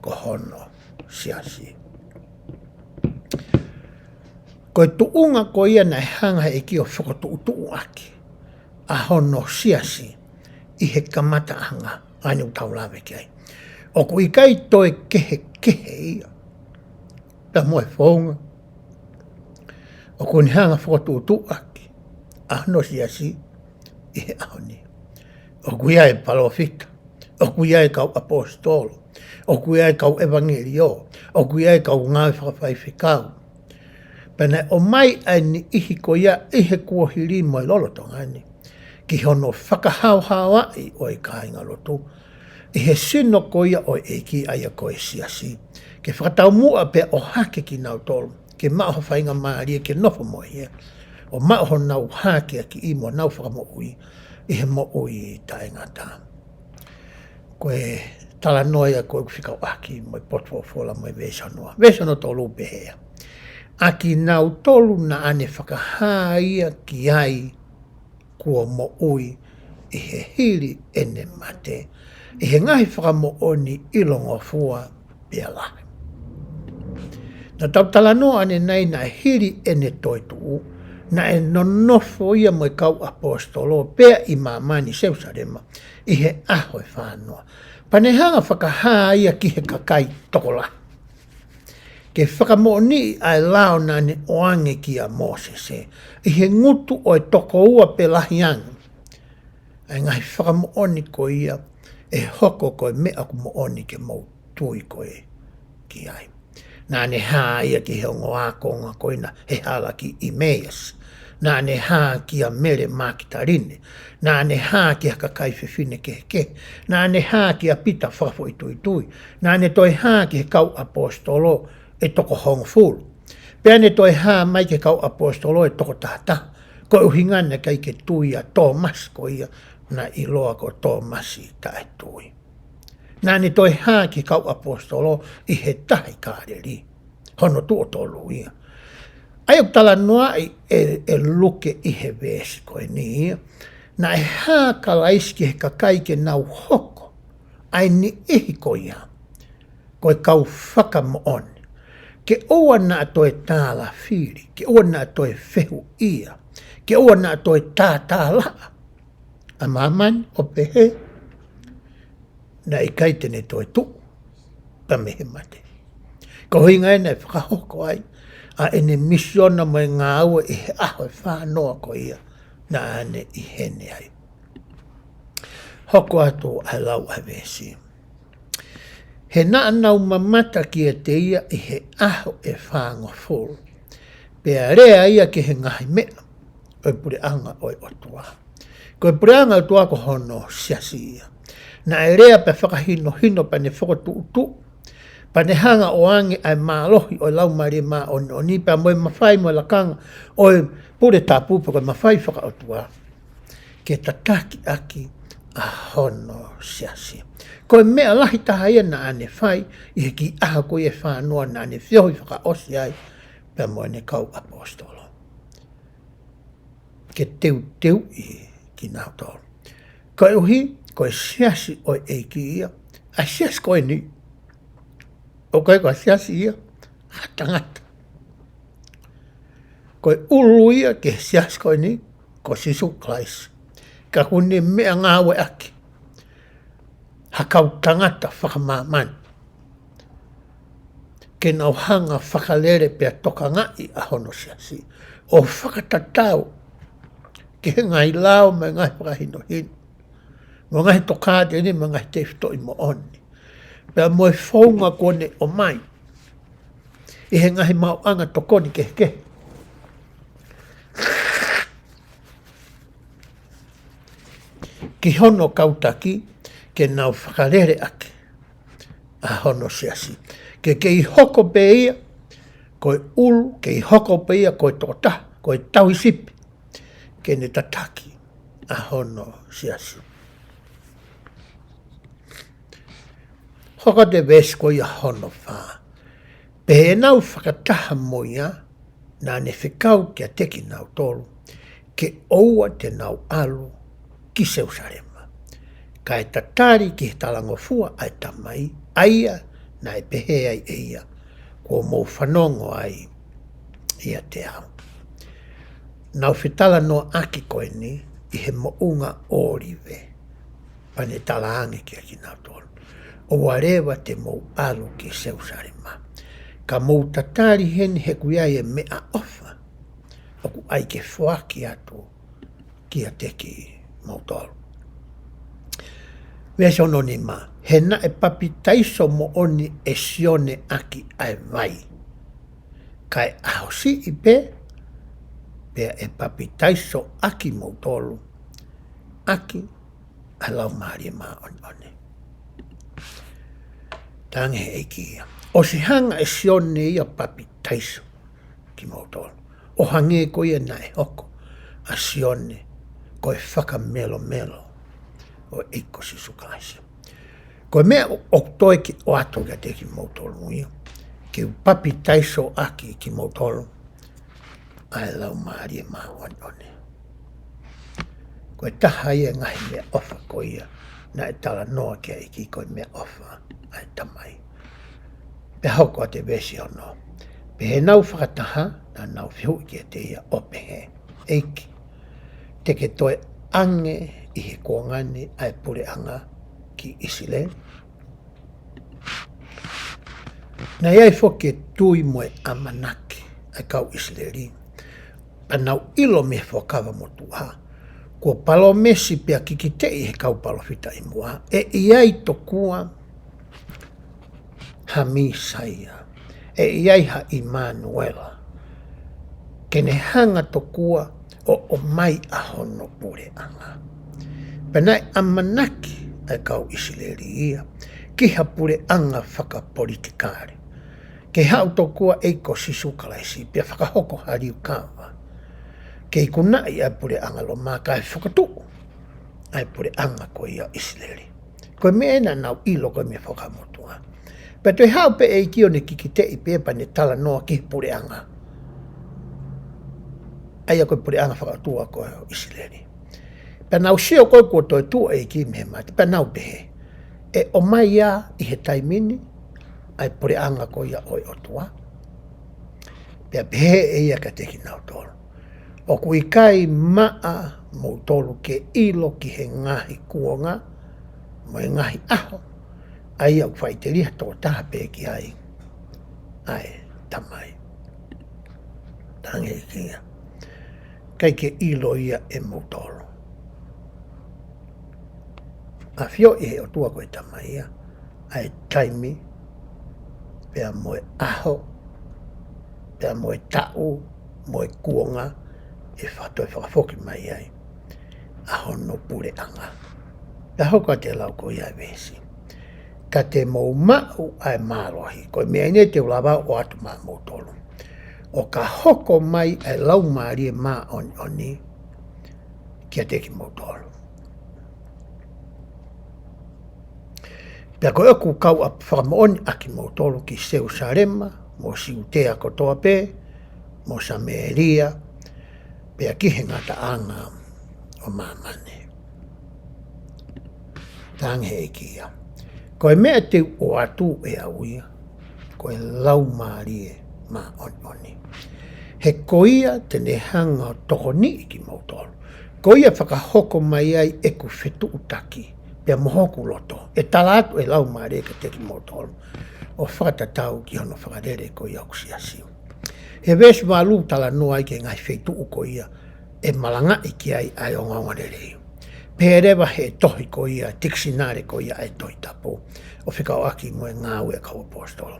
ko hono siasi. Ko e tuʻunga ko ia naʻe hanga ʻe he ʻEiki ʻo fokotuʻutuʻu ʻaki ʻa hono siasi ʻi he kamataʻanga, ʻa eni ʻoku tau lave ki ai. ʻOku ʻikai toe kehekehe ia pea mo e founga ʻoku ne hanga ʻo fokotuʻutuʻu ʻaki ʻa hono siasi ʻi he ʻaho ni. ʻOku ʻi ai e palōfita, ʻoku ʻi ai e kau ʻaposetolo, ʻoku ʻi ai e kau ʻevangeliō, ʻoku ʻi ai e kau ngāue fakafaifekau. Pea naʻe ʻomai ʻa e niʻihi ko ia ʻi he kuohili mo e lolotonga ni ki hono fakahaohaoaʻi ʻo e kāingalotu ʻi he sino ko ia ʻo e ʻEiki, ʻa ia ko e siasi, ke fakataumuʻa pea ʻohake kinautolu ke maʻu ha faingamālie ke nofo mo ia, ʻo maʻu honau hākeakiʻi mo honau fakamoʻui ʻi he moʻui taʻengata. Ko e talanoa ia ko ē ʻoku fekauʻaki mo e potu folofola mo e veesi hono ua. Veesi hono tolu pehē: ʻA kinautolu naʻa ne fakahā ia ki ai kuo moʻui ʻi he hili ʻene mate, ʻi he ngaahi fakamoʻoni ʻilongofua pea lahi. Naʻa tau talanoa ʻanenai naʻe hili ʻene toetuʻu, naʻe nonofo ia mo e kau ʻaposetolo pea ʻi māmani Selūsalema ʻi he ʻaho ʻe fāngofulu. Pea ne hanga ʻo fakahā ia ki he kakai tokolahi, ke fakamoʻoniʻi ʻa e lao naʻa ne ʻoange kia Mōsese, ʻi he ngutu ʻo e toko ua pe lahi ange, ʻa e ngaahi fakamoʻoni ko ia ʻe hoko ko e meʻa ʻoku moʻoni ke mou tui ko ē ki ai. Naʻa ne hā ia ki he ongo ākonga ko ena he hala ki ʻImeasi, Naʻa ne hā kia Mele Makitaline. Naʻa ne hā ki he kakai fefine kehekehe. Naʻa ne hā kia Pita fakafoʻituitui. Naʻa ne toe hā ki he kau ʻaposetolo ʻe toko hongofulu. Pea ne toe hā mai ki he kau ʻaposetolo ʻe toko tahataha. Ko e ʻuhinga naʻe ʻikai ke tui ʻa Tōmasi ko ia naʻe ʻiloa ko Tōmasi taʻetui. Naʻa ne toe hā ki he kau ʻaposetolo ʻi he tahi Kāleli. Hono tuʻo tolu ia. ʻA ia ʻoku talanoaʻi ʻe, ʻe Luke ʻi he veesi ko eni ia. Naʻe hā Kalaisi ki he kakai ke nau hoko ʻa e niʻihi ko ia ko e kau fakamoʻoni. Ke ʻoua naʻa toe tālafili, ke ʻoua naʻa toe fehuʻia, ke ʻoua naʻa toe tātālaʻa ʻa māmani ʻo pehē, naʻe ʻikai te ne toe tuʻu pea mei he mate. Ko e ʻuhinga ia naʻe fakahoko ai ʻa ʻene misiona mo e ngāue ʻi he ʻaho ʻe fāngofulu ko ia naʻa ne ʻi heni ai. Hoko atu ʻa e lau ʻa e veesi. He naʻa nau mamata kiate ia ʻi he ʻaho ʻe fāngofulu. Pea lea ia ki he ngaahi meʻa ʻo e puleʻanga ʻo e ʻOtua. Ko e puleʻanga ʻo e ʻOtua ko hono siasi ia. Naʻe lea pea fakahinohino pea ne fokotuʻutuʻu. Pea ne hanga ʻo ʻoange ʻa e mālohi ʻo e Laumālie Māʻoniʻoni pea mo e mafai mo e lakanga ʻo e pule tapu pe ko e mafai fakaʻotua. Ke tataki ʻaki ʻa hono siasi. Ko e meʻa lahi taha ia naʻa ne fai ʻi he kiʻi ʻaho ko ia ʻe fāngofulu naʻa ne feohi fakaʻosi ai pea mo ʻene kau ʻaposetolo. Ke teuteuʻi kinautolu. Koeʻuhi, ko e siasi ʻo e ʻEiki ia, ʻa e siasi ko eni. ʻOku ʻikai ko e siasi ia ha tangata. Ko e ʻulu ia ki he siasi ko eni, ko Sīsū Kalaisi. Ka ʻoku ne meʻangāueʻaki ha kau tangata fakamāmani ke nau hanga fakalele pea tokangaʻi ʻa hono siasi. ʻO fakatatau ki he ngaahi lao mo e ngaahi fakahinohino mo e ngaahi tokāteline mo e ngaahi tefitoʻi moʻoni. Pea mo e founga kuo ne ʻomai ʻi he ngaahi maʻuʻanga tokoni kehekehe ki hono kau taki ke nau fakalele ʻaki ʻa hono siasi. Ke kei hoko pē ia ko e ʻulu, kei hoko pē ia ko e tokotaha, ko e tauhi sipi, ke ne tataki ʻa hono siasi. Hoko atu e veesi ko ia hono fā. Pea ʻi heʻenau fakataha mo ia, naʻa ne fekau kiate kinautolu ke ʻoua te nau ʻalu ki Selūsalema, kae tatali ki he talangofua ʻa e Tamai, ʻa ia naʻe pehē ai ʻe ia, kuo mou fanongo ai ʻiate au. Nau fetalanoaʻaki ko eni ʻi he moʻunga ʻŌlive. Pea ne talaange kiate kinautolu, ʻoua leva te mou ʻalu ki Selūsalema, ka mou tatali heni he ʻoku ʻi ai e meʻaʻofa ʻoku ʻai ke foaki atu kiate kimoutolu. Veesi hono nima. He naʻe papitaiso moʻoni ʻe Sione ʻaki ʻa e vai, ka ʻe ʻaho siʻi pē pea ʻe papitaiso ʻa kimoutolu ʻaki ʻa e Laumālie Māʻoniʻoni. Talaange he ʻEiki ia, ʻosi hanga ʻe Sione ia ʻo papitaiso kimoutolu, ʻo hangē ko ia naʻe hoko ʻa Sione ko e fakamelomelo ʻo e ʻEiki ko Sīsū Kalaisi. Ko e meʻa ʻoku toe ke ʻoatu kiate kimoutolu ia, ke u papitaiso ʻaki kimoutolu ʻa e Laumālie Māʻoniʻoni. Ko e taha ia e ngaahi meʻaʻofa ko ia naʻe talanoa ki ai e ʻEiki, ko e meʻaʻofa ʻa e Tamai. Pea hoko atu e veesi ono. Pea ʻi heʻenau fakataha, naʻa nau fehuʻi kiate ia ʻo pehē, ʻEiki, te ke toe ʻange ʻi he kuonga ni ʻa e puleʻanga ki ʻIsileli? Naʻe ʻi ai foki e tui mo e ʻamanaki ʻa e kau ʻIsileli. Pea nau ʻilo mei he Fuakava Motuʻa, kuo palōmesi pea kikiteʻi he kau palōfita ʻi muʻa, ʻe ʻi ai tokua ha Mīsaia, ʻe ʻi ai ha ʻImanuela, ke ne hanga tokua ʻo ʻomai ʻa hono puleʻanga. Pea naʻe ʻamanaki ʻa e kau ʻIsileli ia ki ha puleʻanga fakapolitikale, ke haʻu tokua ʻa e ʻEiki ko Sīsū Kalaisi pea fakahoko ha liukava, ke ikunaʻi ʻa e puleʻanga Loma kae fakatuʻu ʻa e puleʻanga ko ia ʻo ʻIsileli. Ko e meʻa ena naʻa nau ʻilo ko e meʻa fakamotuʻa. Pea toe haʻu pē ʻEiki ʻo ne kikiteʻi pē pea ne talanoa ki he puleʻanga, ʻa ia ko e puleʻanga fakaʻotua ko ē ʻo ʻIsileli. Pea nau sio ko ē kuo toe tuʻu ʻEiki mei he mate, pea nau pehē, ʻe ʻomai ia ʻi he taimi ni ʻa e puleʻanga ko ia ʻo e ʻOtua? Pea pehē ʻe ia kiate kinautolu, ʻoku ʻikai maʻa moutolu ke ʻilo ki he ngaahi kuonga mo e ngaahi ʻaho ʻa ia ʻoku faʻiteliha tokotaha pē ki ai ʻa e Tamai. Tangi ki ia. ʻIkai ke ʻilo ia ʻe moutolu. ʻAfioʻi ʻe he ʻOtua ko e Tamai ia ʻa e taimi, pea mo e ʻaho, pea mo e taʻu, mo e kuonga ʻe fa-, toe fakafoki mai ai ʻa hono puleʻanga. Pea hoko atu e lau ko ia ʻa e veesi, ka te mou maʻu ʻa e mālohi. Ko e meʻa eni te u lava ʻo ʻoatu maʻamoutolu, ʻo ka hoko mai ʻa e Laumālie Māʻoniʻoni kiate kimoutolu. Pea ko ʻeku kau ʻa fakamoʻoni ʻa kimoutolu ki Selusalema, mo Siutea kotoa pē, mo Samēlia, pea ki he ngataʻanga ʻo māmani. Tangi he ʻEiki ia. Ko e meʻa te u ʻoatu ʻe au ia, ko e Laumālie Māʻoniʻoni. He ko ia te ne hanga ʻo tokoniʻi kimoutolu. Ko ia fakahoko mai ai ʻeku fetuʻutaki pea mo hoku loto. ʻE tala atu ʻe he Laumālie kiate kimoutolu, ʻo fakatatau ki hono fakalele ko ia ʻoku siasi. He veesi valu talanoa ai ki he ngaahi feituʻu ko ia ʻe malangaʻi ki ai ʻa e ongoongolelei. Pehē leva he tohi ko ia, tikisinale ko ia ʻa e Tohi Tapu, ʻo fekauʻaki mo e Ngāue ʻa e Kau ʻAposetolo.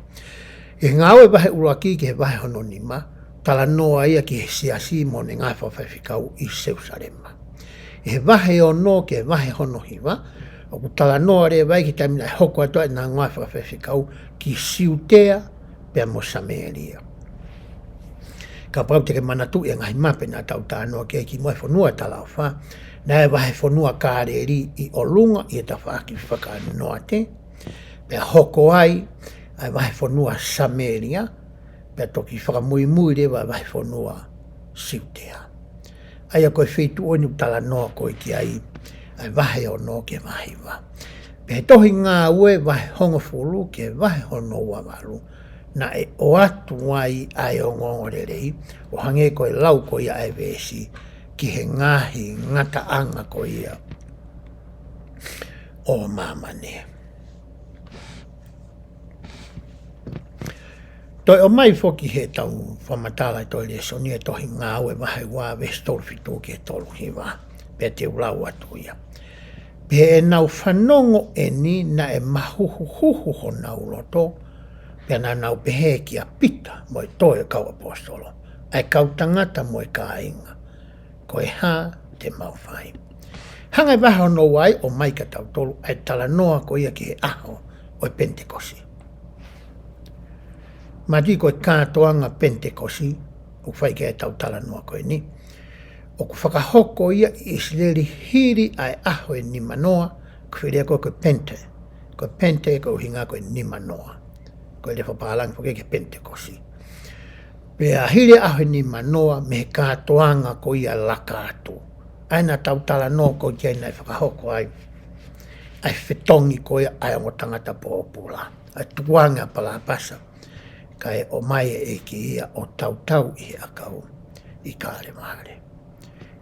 ʻI he Ngāue vahe ʻuluaki ki he vahe hono nima, talanoa ia ki he siasi mo ʻene ngāue fakafaifekau ʻi Selusalema. ʻI he vahe ono ki he vahe hono hiva, ʻoku talanoa leva ia ki he taimi naʻe hoko atu ai ʻena ngāue fakafaifekau ki Siutea pea mo Samēlia. Kapau te ke manatuʻi ʻa e ngaahi mape naʻa tau talanoa ki ai kimuʻa, ʻi he fonua talaʻofa, naʻe ʻi ai e vahefonua Kāleli ʻi ʻolunga ʻi he tafaʻaki fakanoate, pea hoko ai ʻa e vahefonua Samēlia, pea toki fakamuimui leva ʻa e vahefonua Siutea. ʻA ia ko e feituʻu eni ʻoku talanoa ko ē ki ai ʻa e vahe ono ki he vahe hiva. Pea he tohi Ngāue vahe hongofulu ki he vahe hono ua valu, naʻe ʻoatu ai ʻa e ongoongolelei, ʻo hangē ko e lau ko ia ʻa e veesi, ki he ngaahi ngataʻanga ko ia ʻo māmani. Toe ʻomai foki heʻetau fakamatala ʻi he tohi lēsoni ʻa e tohi Ngāue vahe ua veesi tolu fitu ki he tolu hiva, pea te u lau atu ia. Pea ʻi heʻenau fanongo eni naʻe mahuhuhuhu honau loto, pea naʻa nau pehē kia Pita mo e toe kau ʻaposetolo, ʻa e kau tangata mo e kāinga, ko e hā te mau fai? Hanga ʻe he vahe hono ua ʻo ʻomai kia tautolu ʻa e talanoa ko ia ki he ʻaho ʻo e Penitekosi. Mātuʻaki ko e kātoanga Penitekosi ʻoku fai ki ai ʻetau talanoa ko eni, ʻoku fakahoko ia ʻi ʻIsileli hili ʻa e ʻaho ʻe nimanoa, ko e fili ko ē ko e Pente. Ko e Pente ko e ʻuhinga ko e nimanoa. Ko e lea fakapālangi foki ki he Penitekosi. Pea hili ʻa e ʻaho ʻe nimanoa mei he kātoanga ko ia laka atu, ʻa ia naʻa tau talanoa ko ē ki ai naʻe fakahoko ai ʻa e fetongi ko ia ʻa e ongo tangata pōpula, ʻa e tukuange ʻa Palāpasa, kae ʻomai ʻe he ʻEiki ia ʻo tautau ʻi he ʻakau ʻi Kalevale.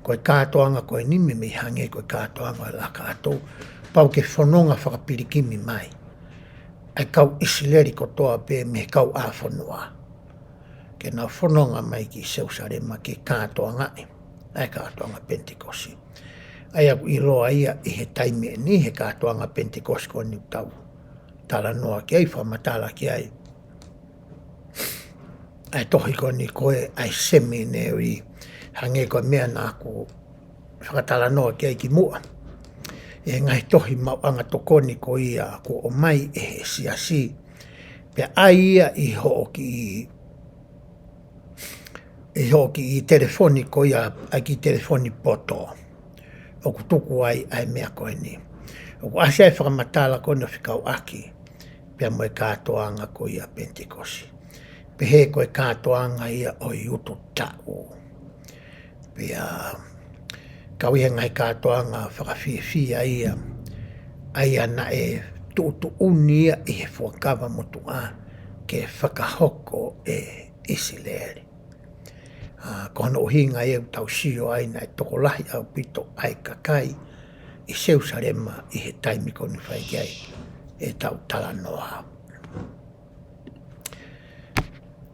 Ko e kātoanga ko eni meimei hangē ko e kātoanga laka atu, pau ke fononga fakapilikimi mai ʻa e kau ʻIsileli kotoa pē mei he kauʻāfonua, ke nau fononga mai ki Selusalema ke kātoangaʻi ʻa e kātoanga Penitekosi. ʻA ia ʻoku ʻiloa ia ʻi he taimi eni he kātoanga Penitekosi ko eni ʻoku tau talanoa ki ai, fakamatala ki ai ʻa e tohi ko eni ko ē ʻa e seminary, Hangē ko e meʻa naʻa ku fakatalanoa ki ai kimuʻa, ʻi he ngaahi tohi maʻuʻanga tokoni ko ia kuo ʻomai ʻe he siasi, pea ʻai ia ʻi hoʻo kiʻi, ʻi hoʻo kiʻi telefoni ko ia, ʻa e kiʻi telefoni poto. ʻOku tuku ai ʻa e meʻa ko eni. ʻOku ʻasi ai e fakamatala ko eni ʻo fekauʻaki pea mo e kātoanga ko ia Penitekosi. Pehē ko e kātoanga ia ʻo e utu taʻu. Pea kau ʻi he ngaahi kātoanga fakafiefia ia, ʻa ia naʻe tuʻutuʻuni ia ʻi he Fuakava Motuʻa ke fakahoko ʻe ʻIsileli. ʻA, ko hono ʻuhinga ia ʻoku tau sio ai naʻe tokolahi ʻaupito ʻa e kakai ʻi Selusalema ʻi he taimi ko eni ʻoku fai ki ai ʻetau talanoa.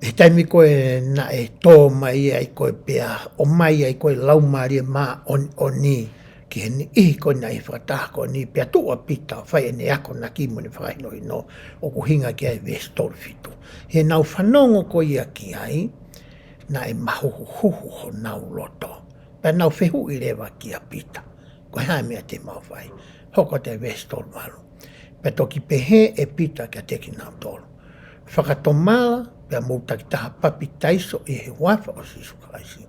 He taimi ko ē naʻe tō mai ai ko ē pea ʻomai ai ko ē Laumālie Māʻoniʻoni ki he niʻihi ko ē naʻe fakataha ko eni, pea tuʻu ʻa Pita ʻo fai ʻene akonaki mo ʻene fakahinohino, ʻoku ʻuhinga ki ai e veesi tolu fitu. He naʻa nau fanongo ko ia ki ai, naʻe mahuhuhu honau loto. Pea nau fehuʻi leva kia Pita, ko e hā e meʻa te mau fai? Hoko atu e veesi tolu valu. Pea toki pehē ʻe Pita kiate kinautolu, fakatomala, pea mou takitaha papitaiso ʻi he huafa ʻo Sīsū Kalaisi,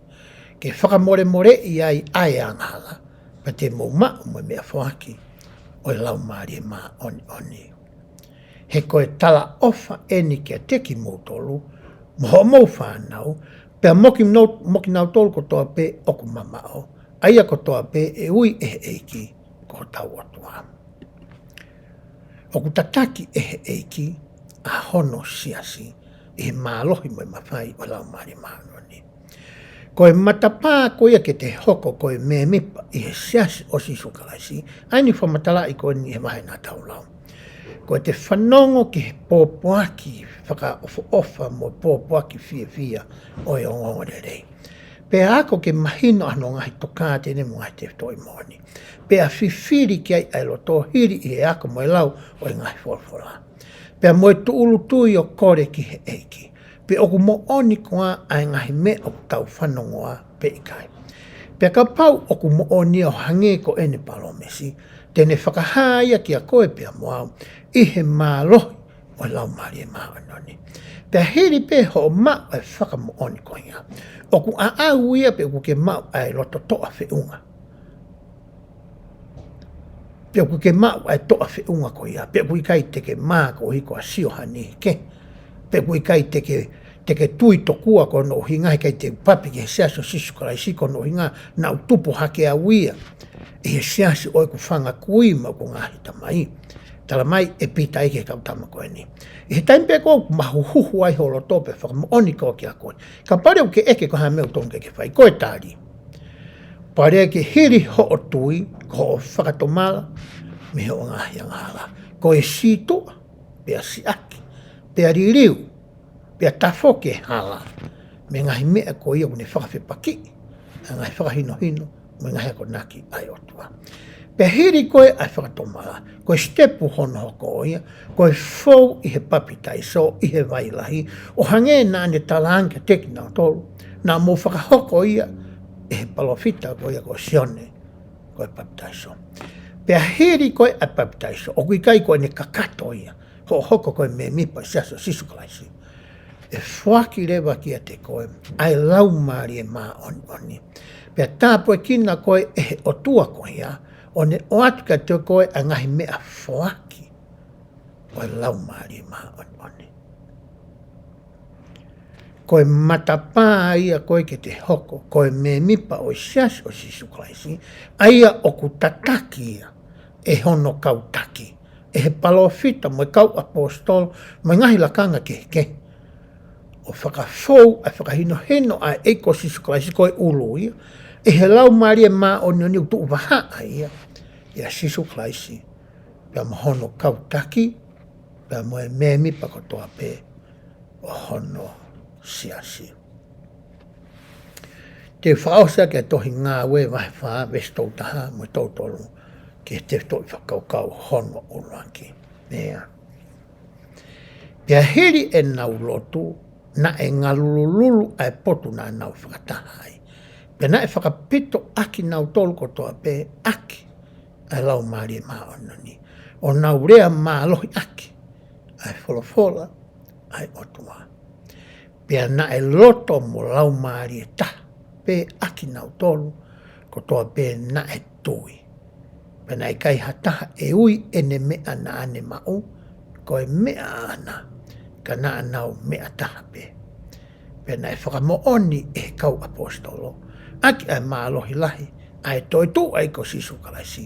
ke fakamolemoleʻi ai ʻa e angahala, pea te mou maʻu mo e meʻafoaki ʻo e Laumālie Māʻoniʻoni. He ko e talaʻofa eni kiate kimoutolu mo hoʻomou fānau, pea mo kinau-, mo kinautolu kotoa pē ʻoku mamaʻo, ʻa ia kotoa pē ʻe ui ʻe he ʻEiki ko hotau ʻOtua. ʻOku tataki ʻe he ʻEiki ʻa hono siasi ʻi he mālohi mo e mafai ʻo e Laumālie Māʻoniʻoni. Ko e matapā ko ia ke te hoko ko e mēmipa ʻi he siasi ʻo Sīsū Kalaisi, ʻa eni ʻoku fakamatalaʻi ko eni ʻi he vahe naʻa tau lau. Ko ʻete fanongo ki he pōpoaki fakaʻofoʻofa mo e pōpoaki fiefia ʻo e ongoongolelei, pea ako ke mahino ʻa hono ngaahi tokāteline mo e ngaahi tefitoʻi moʻoni, pea fifili ki ai ʻa e loto hili ʻi he ako mo e lau ʻo e ngaahi folofola, pea mo e tūʻulutui ʻo kole ki he ʻEiki pe ʻoku moʻoni koā ʻa e ngaahi meʻa ʻoku tau fanongoa pe ʻikai. Pea kapau ʻoku moʻoni ʻo hangē ko ʻene palōmesi, te ne fakahā ia kiate koe pea mo au ʻi he mālohi ʻo e Laumālie Māʻoniʻoni. Pea hili pē hoʻo maʻu ʻa e fakamoʻoni ko ia, ʻoku ʻaʻau ia pe ʻoku ke maʻu ʻa e loto toʻa feʻunga, pe ʻoku ke maʻu ʻa e toʻa feʻunga ko ia, pe ʻoku ʻikai te ke mā koeʻuhi ko ha sio ha niʻihi kehe, pe ʻoku ʻikai te ke, te ke tui tokua ko hono ʻuhinga he ʻikai te u papi ki he siasi ʻo Sīsū Kalaisi ko hono ʻuhinga naʻa ku tupu hake au ia ʻi he siasi ʻo ʻeku fanga kui mo ʻeku ngaahi tamai. Tala mai ʻe Pita ia ki he kau tama ko eni. ʻI he taimi pē ko ē ʻoku mahuhuhu ai ho loto pea fakamoʻoni koe kiate koe, kapau leva ʻoku ke ʻeke ko e hā e meʻa ʻoku totonu ke ke fai, ko e tali, pea leva ke hili hoʻo tui, ko hoʻo fakatomala mei hoʻo ngaahi angahala, ko e sītuʻa, pea siʻaki, pea liliu, pea tafoki e hala mei he ngaahi meʻa ko ia ʻoku ne fakafepakiʻi ʻa e ngaahi fakahinohino mo e ngaahi akonaki ʻa e ʻOtua. Pea hili ko ē ʻa e fakatomala, ko e sitepu hono hoko ia, ko e fou ʻi he papitaiso ʻi he vai lahi, ʻo hangē naʻa ne talaange kiate kinautolu, naʻa mou fakahoko ia ʻe he palōfita ko ia ko Sione ko e Papitaiso. Pea hili ko ē ʻa e papitaiso, ʻoku ʻikai ko ʻene kakato ia hoʻo hoko ko e mēmipa ʻi he siasi ʻo Sīsū Kalaisi, ʻe foaki leva kiate koe ʻa e Laumālie Māʻoniʻoni. Pea tāpuekina koe ʻe he ʻOtua ko ia, ʻo ne ʻoatu kiate koe ʻa e ngaahi meʻafoaki ʻo e Laumālie Māʻoniʻoni. Ko e matapā ia ko ē ke te hoko ko e mēmipa ʻo e siasi ʻo Sīsū Kalaisi, ʻa ia ʻoku tataki ia ʻe hono kau taki, ʻe he palōfita mo e kau ʻaposetolo mo e ngaahi lakanga kehekehe, ʻo fakafou ʻa e fakahinohino ʻa e ʻEiki ko Sīsū Kalaisi, ko e ʻulu ia, ʻe he Laumālie Māʻoniʻoni ʻoku tuʻu vahaʻa ia ʻia Sīsū Kalaisi, pea mo hono kau taki, pea mo e mēmipa kotoa pē ʻo hono siasi. Te u fakaʻosi ʻaki ʻa e tohi Ngāue vahe fā, veesi tolu taha mo e tolu tolu, ki he tefitoʻi fakakaukau hono ʻuluaki. Meʻa. Pea hili ʻenau lotu, naʻe ngalulululu ʻa e potu naʻa nau fakataha ai, Pea naʻe fakapito ʻakinautolu kotoa pē ʻaki ʻa e Laumālie Māʻoniʻoni, ʻo nau lea mālohi ʻaki ʻa e folofola ʻa e ʻOtua. Pea naʻe loto mo laumālie taha pē ʻakinautolu kotoa pē naʻe tui. Pea naʻe ʻikai ha taha ʻe ui ʻene meʻa naʻa ne maʻu ko e meʻa ʻaʻana, ka naʻa nau meʻa taha pē. Pea naʻe fakamoʻoni ʻe he kau ʻaposetolo ʻaki ʻa e mālohi lahi ʻa e toetuʻu ʻa e ʻEiki ko Sīsū Kalaisi.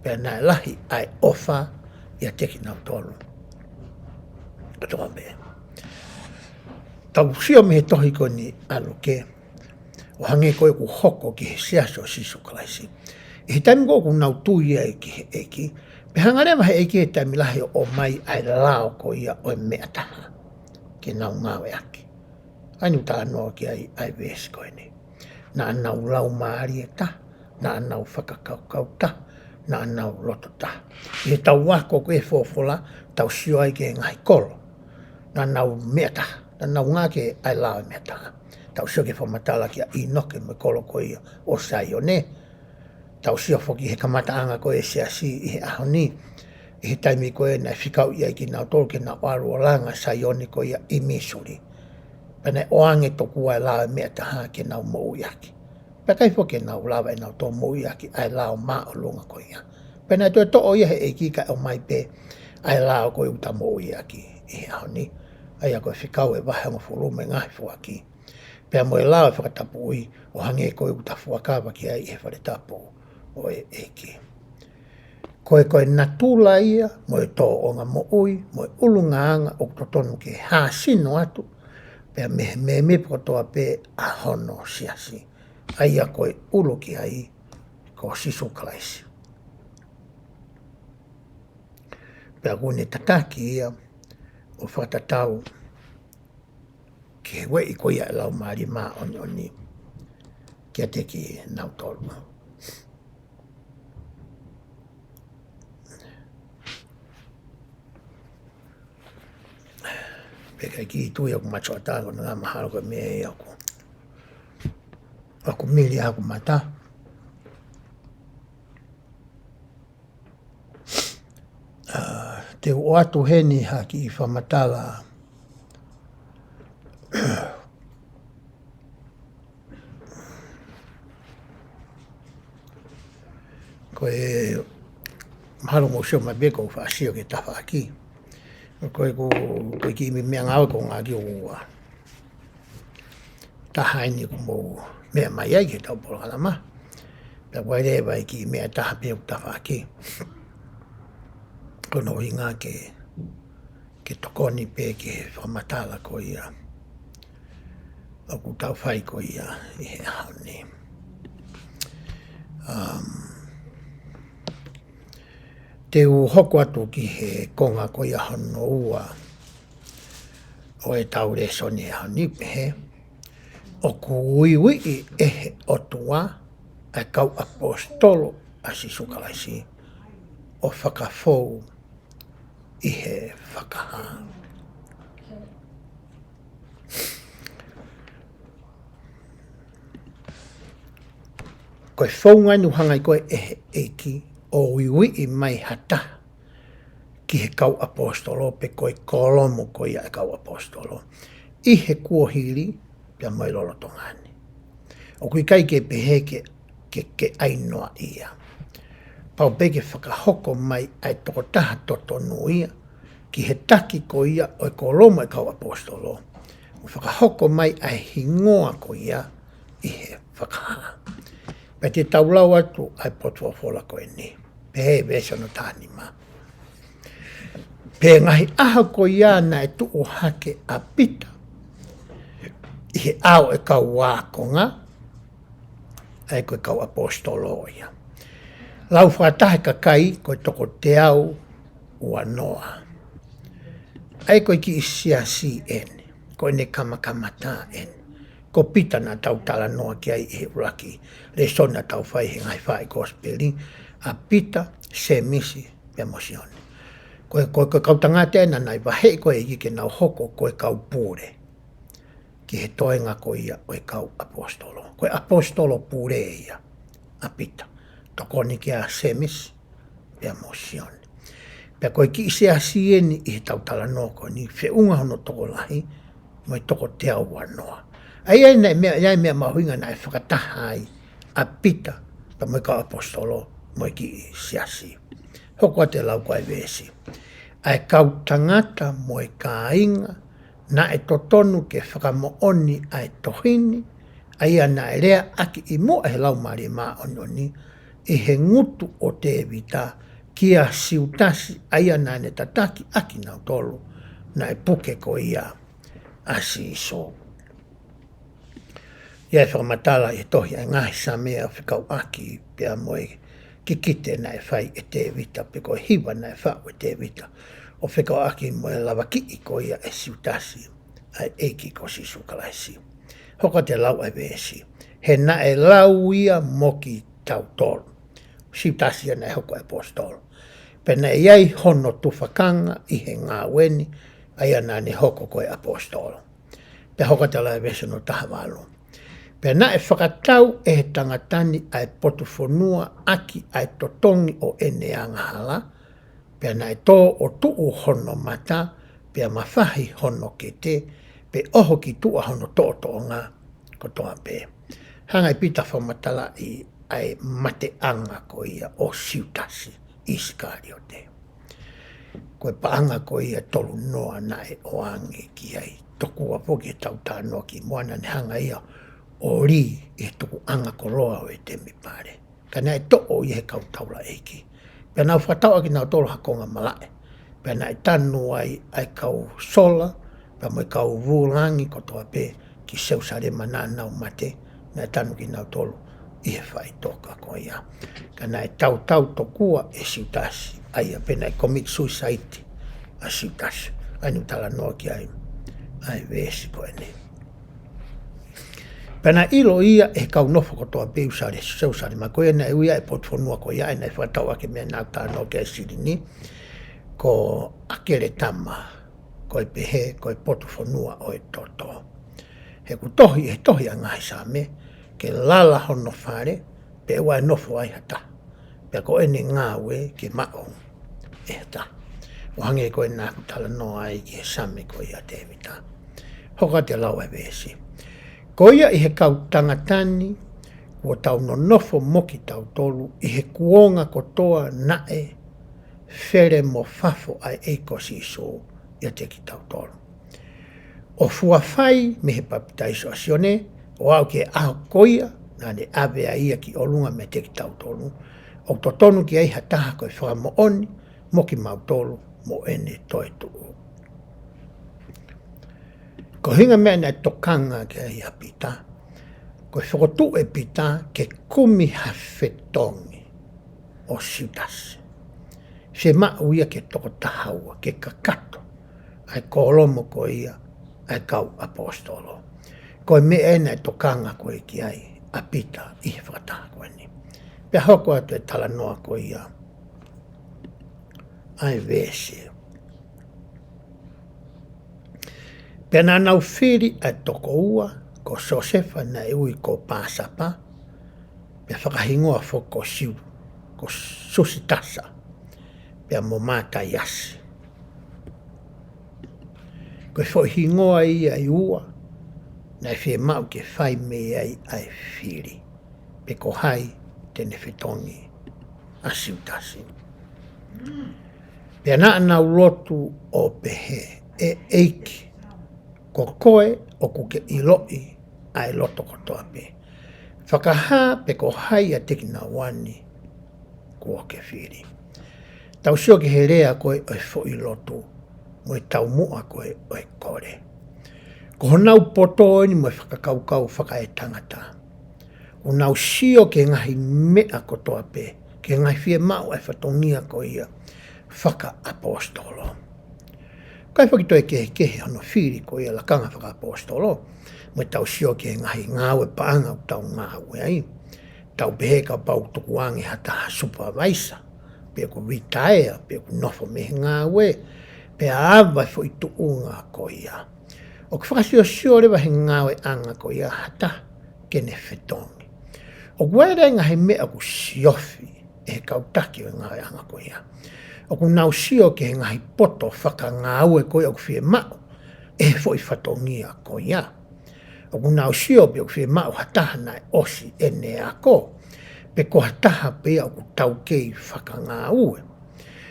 Pea naʻe lahi ʻa e ʻofa ʻiate kinautolu kotoa pē. Tau sio mei he tohi ko eni ʻa Luke, ʻo hangē ko ē ʻoku hoko ki he Siasi ʻo Sīsū Kalaisi. ʻI he taimi ko ē ʻoku nau tui ai ki he ʻEiki, pea hanga leva he ʻEiki he taimi lahi ʻo ʻomai ʻa e lao ko ia ʻo e meʻa taha ke nau ngāueʻaki. ʻA ia ʻoku talanoa ki ai ʻa e veesi ko eni. Naʻa nau laumālie taha, naʻa nau fakakaukau taha, naʻa nau loto taha. ʻI heʻetau ako ko ē folofola, tau sio ai ki he ngaahi kolo. Naʻa nau meʻa taha, naʻa nau ngāueʻaki ʻa e lao ʻo e meʻa taha. Tau sio ki he fakamatala kia ʻĪnoke mo e kolo ko ia ʻo Saione. Tau sio foki he kamataʻanga ko ē ʻo e siasi ʻi he ʻaho ni. ʻI he taimi ko ē naʻe fekauʻi ai kinautolu ke nau ʻalu ʻo langa Saione ko ia ʻi Mīsuli. Pea naʻe ʻoange tokua ʻa e lao ʻo e meʻa taha ke nau moʻuiʻaki. Pea ʻikai foki ke nau lava ʻe nautolu ʻo moʻuiʻaki ʻa e lao māʻolunga ko ia. Pea naʻe toe toʻo ia he ʻEiki kae ʻomai pē ʻa e lao ko ē ʻoku ta moʻuiʻaki ʻi he ʻaho ni. ʻA ia ko e Fekau ʻe vahe hongofulu mo e ngaahi foaki. Pea mo e lao ʻo e fakatapui ʻo hangē ko ē ʻoku ta fuakava ki ai ʻi he fale tapu ʻo e ʻEiki. Ko e, ko e natula ia, mo e tōʻonga moʻui, mo e ʻulungaanga ʻoku totonu ke hāsino atu, pea mei he mēmipa kotoa pē ʻa hono siasi. ʻA ia ko e ʻulu ki ai, ko Sīsū Kalaisi. Pea ʻoku ne tataki ia, ʻo fakatatau ki he ueʻi ko ia ʻa e Laumālie Māʻoniʻoni kiate kinautolu. Pea ʻikai ke tui ʻeku matuʻotaha ko ʻene ngaahi mahalo ko e meʻa ia ʻoku, ʻoku mili ʻa hoku mata. ʻA, te u ʻoatu heni ha kiʻi fakamatala. Ko e mahalo mou sio mai pē ʻoku ou faʻa sio ki he tafaʻaki. Ko e, ko, ko e kiʻi meʻangāue ko ē ʻoku ngāueʻaki ʻoku ua. Taha eni ʻoku mou meʻa mai ai ki heʻetau polokalama. Pea ʻoku ʻi ai leva e kiʻi meʻa ʻe taha pē ʻoku tafaʻaki. Ko hono ʻuhinga ke, ke tokoni pē ki he fakamatala ko ia ʻoku tau fai ko ia ʻi he ʻaho ni. Um, te u hoko atu ki he konga ko ia hono ua ʻo ʻetau lēsoni he ʻaho ni, pehē: ʻOku uiuiʻi ʻe he ʻOtua ʻa e kau ʻaposetolo ʻa Sīsū Kalaisi ʻo fakafou ʻi he fakahā. Ko e founga eni ʻoku hanga ai ko ē ʻe he ʻEiki ʻo uiuiʻi mai ha taha ki he kau ʻaposetolo pe ko e kōlomu ko ia ʻa e kau ʻaposetolo ʻi he kuohili pea mo e lolotonga ni. ʻOku ʻikai ke pehē ke, ke, ke ʻai noa ia. Pau pē ke fakahoko mai ʻa e tokotaha totonu ia ki he taki ko ia ʻo e kōlomu ʻa e kau ʻaposetolo, ʻo fakahoko mai ʻa e hingoa ko ia ʻi he fakahā. Pea te tau lau atu ʻa e potu folofola ko eni, pehē ʻe he veesi hono taha nima: Pea ʻi he ngaahi ʻaho ko ia naʻe tuʻu hake ʻa Pita ʻi he ʻao ʻo e kau ākonga, ʻa ia ko e kau ʻaposetolo ia, lau fakataha ʻa e kakai ko e toko teau ua noa. ʻA ia ko e kiʻi siasi eni, ko ʻene kamakamata eni. Ko Pita naʻa tau talanoa ki ai ʻi he ʻuluaki lēsoni naʻa tau fai he ngaahi fā ʻi he Kosipeli, ʻa Pita, Sēmisi, pea mo Sione. Ko e, ko e, ko e kau tangata eni naʻa nau vaheʻi ko ē ʻe he ʻEiki ke nau hoko ko e kau pule. ki he toenga ko ia ʻo e kau ʻaposetolo. Ko e ʻaposetolo pule ia ʻa Pita. Tokoni kia Semisi pea mo Sione. Pea ko e kiʻi siasi eni ʻi heʻetau talanoa ko eni, feʻunga hono tokolahi mo e toko teau ua noa. ʻA ia naʻe meʻa, ʻa ia meʻa mahuʻinga naʻe fakataha ai ʻa Pita pea mo e kau ʻaposetolo mo e kiʻi siasi. Hoko atu e lau ko e veesi. ʻA e kau tangata mo e kāinga, naʻe totonu ke fakamoʻoni ʻa e tohi ni, ʻa ia naʻe leaʻaki ʻi muʻa ʻe he Laumālie Māʻoniʻoni ʻi he ngutu ʻo Tēvita kia Siutasi, ʻa ia naʻa ne tataki ʻa kinautolu naʻe puke ko ia ʻa Sīsū. ʻA ia ʻe fakamatala ʻi he tohi ʻa e Ngaahi Saame ʻo fekauʻaki pea mo e kikite naʻe fai ʻe Tēvita, pe ko e hiva naʻe faʻu ʻe Tēvita, ʻo fekauʻaki mo e lavakiʻi ko ia ʻe Siutasi ʻa e ʻEiki ko Sīsū Kalaisi. Hoko atu e lau ʻa e veesi. He naʻe lau ia mo kitautolu. Siutasi ia naʻe hoko ʻaposetolo. Pea naʻe ʻi ai hono tufakanga ʻi he ngāue ni, ʻa ia naʻa ne hoko ko e ʻaposetolo. Pea hoko atu e lau ʻa e veesi hono taha valu. Pea naʻe fakatau ʻe he tangata ni ʻa e potu fonua ʻaki ʻa e totongi ʻo ʻene angahala, pea naʻe tō ʻo tuʻu hono mata, pea mafahi hono kete, pea ʻoho ki tuʻa hono toʻotoʻonga kotoa pē. Hanga ʻe Pita ʻo fakamatalaʻi ʻa e mateʻanga ko ia ʻo Siutasi ʻIsikaliote. Ko e paʻanga ko ia ʻe tolu noa naʻe ʻoange ki ai. Tokua foki ʻetau talanoa kimuʻa naʻa ne hanga ia ʻo lī ʻi he tukuʻanga koloa ʻo e temipale. Ka naʻe toʻo ia ʻe he kau taulaʻeiki. Pea nau fakatau ʻa kinautolu ha konga malaʻe. Pea naʻe tanu ai ʻa e kau sola, pea mo e kau vūlangi kotoa pē ki Selusalema, naʻa nau mate, naʻe tanu kinautolu ʻi he faʻitoka ko ia. Ka naʻe tautau tokua ʻe Siutasi, ʻa ia pē naʻe commit suicide ʻa Siutasi. ʻA ia naʻa ku talanoa ki ai, ʻa e veesi ko eni. Pea naʻe ʻilo ia ʻe he kau nofo kotoa pē ʻi Selusa-, Selusalema, ko ia naʻe ui ʻa e potu fonua ko ia, ʻa ia naʻe fakatau ʻaki e meʻa naʻa ku talanoa ki ai ʻi Silini, ko ʻAkeletama, ko e pehē ko e potu fonua ʻo e toto. He ʻoku tohi ʻi he tohi ʻa e Ngaahi Saame, ke lala hono fale, pea ʻoua ʻe nofo ai ha taha. Pea ko ʻene ngāue ke maʻu ʻe ha taha. ʻO hangē ko ē naʻa ku talanoa ai ki he Saame ko ia ʻa Tēvita. Hoko atu e lau ʻa e veesi. Ko ia ʻi he kau tangata ni, kuo tau nonofo mo kitautolu, ʻi he kuonga kotoa naʻe fele mo fafo ʻa e ʻEiki ko Sīsū ʻiate kitautolu. ʻO fua fai mei he papitaiso ʻa Sione, ʻo aʻu ki he ʻaho ko ia naʻa ne ʻave ai ia ki ʻolunga meiate kitautolu, ʻoku totonu ke ʻi ai ha taha ko e fakamoʻoni mo kimautolu mo ʻene toetuʻu. Ko e ʻuhinga meʻa naʻe tokanga ki ai ʻa Pita, ko e fokotuʻu ʻe Pita ke kumi ha fetongi ʻo Siutasi. Fiemaʻu ia ke toko taha ua, ke kakato ʻa e kōlomu ko ia ʻa e kau ʻaposetolo. Ko e meʻa ē naʻe tokanga ko ē ki ai ʻa Pita ʻi he fakataha ko eni. Pea hoko atu e talanoa ko ia ʻa e veesi. Pea naʻa nau fili ʻa e toko ua, ko Siosefa naʻe ui ko Pāsapa, pea fakahingoa foki ko Siu, ko Susitasa, pea mo Mātaiasi. Ko e foʻi hingoa ia ʻe ua naʻe fiemaʻu ke fai mei ai ʻa e fili, pe ko hai te ne fetongi ʻa Siutasi. Pea naʻa nau lotu ʻo pehē, ʻE ʻEiki, ko koe ʻoku ke ʻiloʻi ʻa e loto kotoa pē. Fakahā pe ko hai ʻiate kinaua ni kuo ke fili. Tau sio ki he lea ko ē ʻo e foʻi lotu, mo e taumuʻa ko ē ʻo e kole. Ko honau poto eni mo e fakakaukau fakaetangata. ʻOku nau sio ki he ngaahi meʻa kotoa pē, ki he ngaahi fiemaʻu ʻa e fatongia ko ia fakaʻaposetolo. Kae fakatoe kehekehe hono fili ko ia lakanga fakaʻaposetolo, mo e tau sio ki he ngaahi ngāue paʻanga ʻoku tau ngāue ai. Tau pehē kapau ʻoku tukuange ha taha supervisor, pe ʻoku vitaea, pe ʻoku nofo mei he ngāue, pea ava e foʻi tuʻunga ko ia. ʻOku fakasiosio leva he ngāueʻanga ko ia ha taha ke ne fetongi. ʻOku ʻi ai e ngaahi meʻa ʻoku siofi ʻe he kau taki ʻo e ngāueʻanga ko ia. ʻOku nau sio ki he ngaahi poto fakangāue ko ia ʻoku fiemaʻu ʻe he foʻi fatongia ko ia. ʻOku nau sio pē ʻoku fiemaʻu ha taha naʻe ʻosi ʻene ako, pe ko ha taha pē ia ʻoku taukei fakangāue.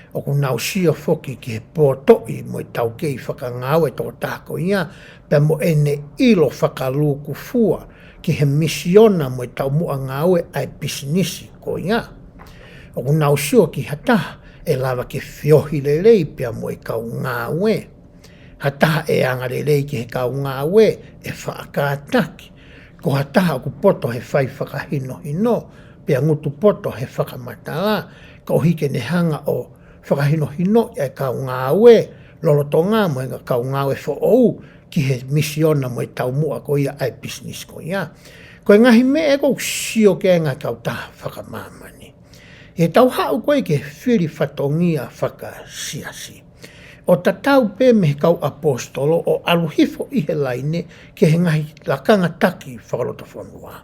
ʻOku nau sio foki ki he potoʻi mo e taukei fakangāue tokotaha ko ia, pea mo ʻene ʻilo fakalūkufua ki he misiona mo e taumuʻa ngāue ʻa e pisinisi ko ia. ʻOku nau sio ki ha taha ʻe lava ke feohi lelei pea mo e kau ngāue. Ha taha ʻe anga lelei ki he kau ngāue, ʻe faʻa kātaki. Ko ha taha ʻoku poto he fai fakahinohino, pea ngutu poto he fakamatala, koeʻuhi ke ne hanga ʻo fakahinohinoʻi ʻa e kau ngāue lolotonga mo e kau ngāue foʻou ki he misiona mo e taumuʻa ko ia ʻa e pisinisi ko ia. Ko e ngaahi meʻa ʻoku sio ki ai e ngaahi kau taha fakamāmani. ʻI heʻetau haʻu ko ē ki he fili fatongia fakasiasi, ʻo tatau pē mei he kau ʻaposetolo ʻo ʻalu hifo ʻi he laine ki he ngaahi lakanga taki fakalotofonua,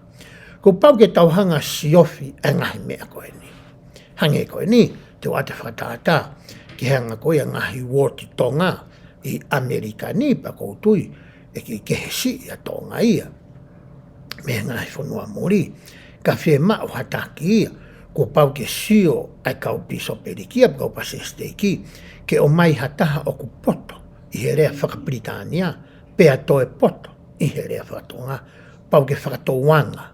kuo pau ke tau hanga siofi e ngaahi meʻa ko eni. Hangē ko eni, te u ʻoatu e fakatātā ki he anga ko ia e ngaahi uooti Tonga ʻi ʻAmelika ni, pea ʻoku ou tui ʻe kei kehe siʻi ʻa Tonga ia mei he ngaahi fonua muli. Ka fiemaʻu ha taki ia, kuo pau ke sio ʻa e kau pīsopeliki ia, pe kau palesiteni siteiki, ke ʻomai ha taha ʻoku poto ʻi he lea fakapilitānia, pea toe poto ʻi he lea fakatonga. Pau ke fakatouanga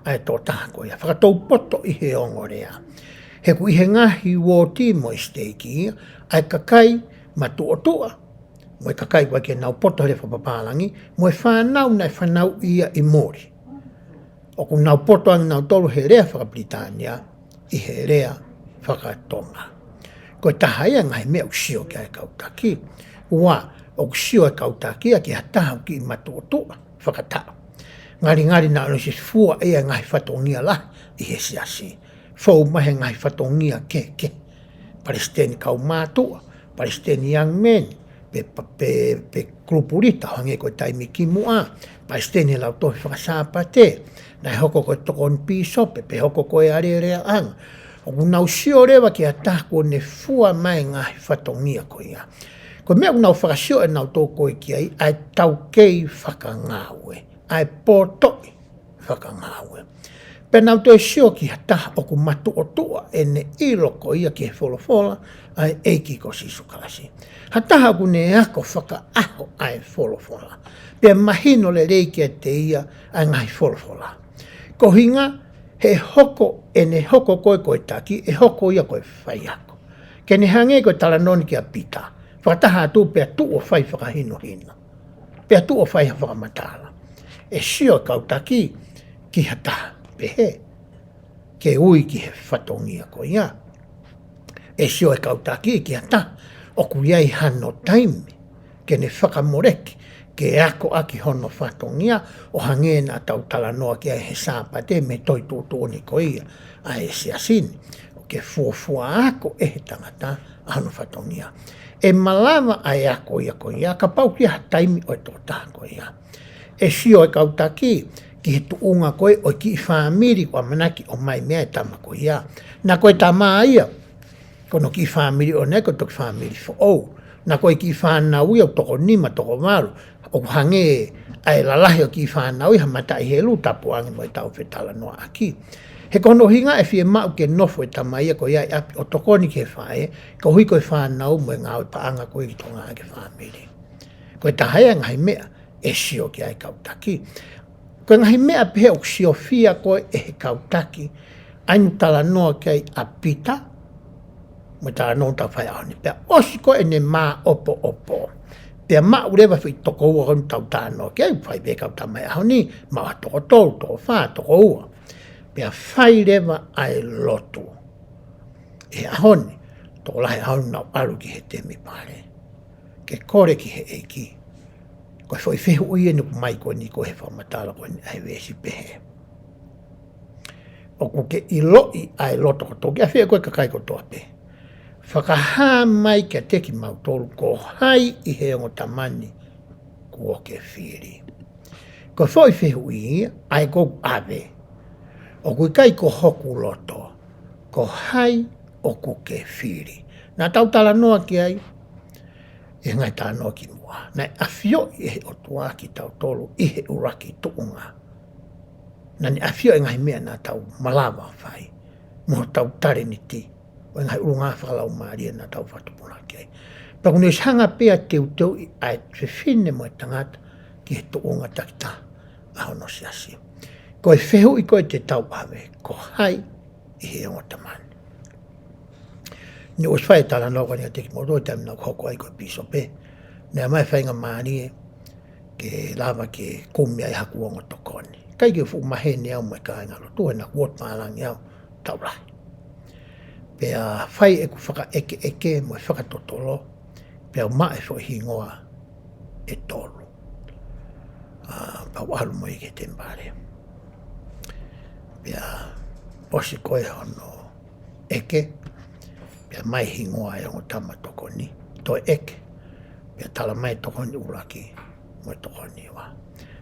ʻa e tokotaha ko ia, fakatou poto ʻi he ongo lea. He ʻoku ʻi he ngaahi uooti mo e siteiki ia ʻa e kakai matuʻotuʻa, mo e kakai ʻoku ʻikai ke nau poto he lea fakapapālangi, mo e fānau naʻe fanauʻi ia ʻi muli. ʻOku nau poto ange nautolu he lea fakapilitānia ʻi he lea fakatonga. Ko e taha ia e ngaahi meʻa ʻoku sio ki ai e kau taki. Ua, ʻoku sio e kau taki ia ki ha taha ʻoku kiʻi matuʻotuʻa fakataʻu. Ngalingali naʻa ne ʻosi fua ʻe ia e ngaahi fatongia lahi ʻi he siasi. Fou mai he ngaahi fatongia kehekehe. Palesiteni kaumātuʻa, palesiteni young men, pe, pe, pe, pe kulupu lita, hangē ko e taimi kimuʻa, palesiteni he lautohi fakasāpate, naʻe hoko ko e tokoni pīsope, pe hoko ko e alēleaʻanga. ʻOku nau sio leva ki ha taha kuo ne fua mai e ngaahi fatongia ko ia. Ko e meʻa ʻoku nau fakasio ʻe nautolu ko ē ki ai, ʻa e taukei fakangāue, ʻa e potoʻi fakangāue. Pea nau toe sio ki ha taha ʻoku matuʻotuʻa ʻene ʻilo ko ia ki he folofola ʻa e ʻEiki ko Sīsū Kalaisi. Ha taha ʻoku ne ako fakaʻaho ʻa e folofola, pea mahino lelei kiate ia ʻa e ngaahi folofola. Ko e ʻuhinga, he hoko, ʻene hoko ko ē ko e taki, ʻe hoko ia ko e faiako. Ke ne hangē ko e talanoa ni kia Pita, fakataha atu pea tuʻu ʻo fai fakahinohino, pea tuʻu ʻo fai ha fakamatala. ʻE sio e kau taki ki ha taha pehē ke ui ki he fatongia ko ia. ʻE sio e kau taki ki ha taha ʻoku ʻi ai hano taimi ke ne fakamoleki, ke akoʻaki hono fatongia, ʻo hangē naʻa tau talanoa ki ai he Sāpate mei he tohi tuʻutuʻuni ko ia ʻa e siasi ni, ʻoku fuofua ako ʻe he tangata ʻa hono fatongia. ʻE malava ʻa e ako ia ko ia, kapau ʻoku ʻi ai ha taimi ʻo e tokotaha ko ia. ʻE sio e kau taki ki he tuʻunga ko ē ʻo e kiʻi fāmili ʻoku ʻamanaki ʻomai mei ai e tama ko ia. Naʻa ko e tama ia, ko hono kiʻi fāmili ʻoʻona ia ko e toki fāmili foʻou. Naʻa ko e kiʻi fānau ia ʻoku toko nima, toko valu. ʻOku hangē ʻa e lalahi ʻo e kiʻi fānau ia ha mataʻi helu, tapu ange mo ʻetau fetalanoaʻaki. He ko hono ʻuhinga ʻe fiemaʻu ke nofo e tama ia ko ia ʻi ʻapi ʻo tokoni ki he faʻē, koeʻuhi ko e fānau mo e ngāue paʻanga ko ē ki Tonga ʻa e fāmili. Ko e taha ia e ngaahi meʻa ʻe sio ki ai e kau taki. Ko e ngaahi meʻa pehē ʻoku siofia ko ē ʻe he kau taki, ʻa ia naʻe talanoa ki ai ʻa Pita, mo e talanoa ʻoku tau fai he ʻaho ni. Pea ʻosi ko ē ʻene māʻopoʻopo, pea maʻu leva e foʻi tokoua ko ē ʻoku tau talanoa ki ai, fai pē kau tama he ʻaho ni, maʻu ha toko tolu, toko fā, toko ua. Pea fai leva ʻa e lotu. He ʻaho ni, tokolahi e ʻaho ni naʻa ku ʻalu ki he temipale ke kole ki he ʻEiki. Ko e foʻi fehuʻi eni ʻoku ʻomai ko eni ko ē he fakamatala ko eni ʻa e veesi pehē, ʻoku ke ʻiloʻi ʻa e loto kotoa, ʻoku ke ʻafioʻi ʻe koe e kakai kotoa pē. Fakahā mai kiate kimautolu ko hai ʻi he ongo tama ni ʻoku kuo ke fili. Ko e foʻi fehuʻi ia, ʻa ē ʻoku ou ʻave, ʻoku ʻikai ko hoku loto, ko hai ʻoku ke fili. Naʻa tau talanoa ki ai, ʻi he ngaahi talanoa kimuʻa. Naʻe ʻafioʻi ʻe he ʻOtua kitautolu ʻi he ʻuluaki tuʻunga. Naʻa ne ʻafioʻi e ngaahi meʻa naʻa tau malava fai. Mo hotau talēniti. ʻO e ngaahi ʻulungaanga fakalaumālie naʻa tau fakatupunaki ai. Pea kuo ne ʻosi hanga pē ʻo teuteuʻi ʻa e fefine mo e tangata ki he tuʻunga takitaha ʻa hono siasi. Ko e fehuʻi ko ē te tau ʻave, ko hai ʻi he ongo tama ni. Naʻe ʻosi fai e talanoa ko eni kiate kimoutolu, taimi naʻa ku hoko ai ko e pīsope. Naʻe ʻomai e faingamālie ke lava ke kumi ai haku ongo tokoni. ʻIkai ke u fuʻu maheni au mo e kāingalotu, he naʻa ku ʻotu pālangi au taʻu lahi. Pea fai ʻeku fakaʻekeʻeke mo e fakatotolo, pea u maʻu e foʻi hingoa ʻe tolu. ʻA, pea u ʻalu mo ia ki he temipale. Pea ʻosi ko ē hono ʻeke, pea ʻomai e hingoa ʻa e ongo tama tokoni, toe ʻeke, pea tala mai e tokoni ʻuluaki mo e tokoni ua.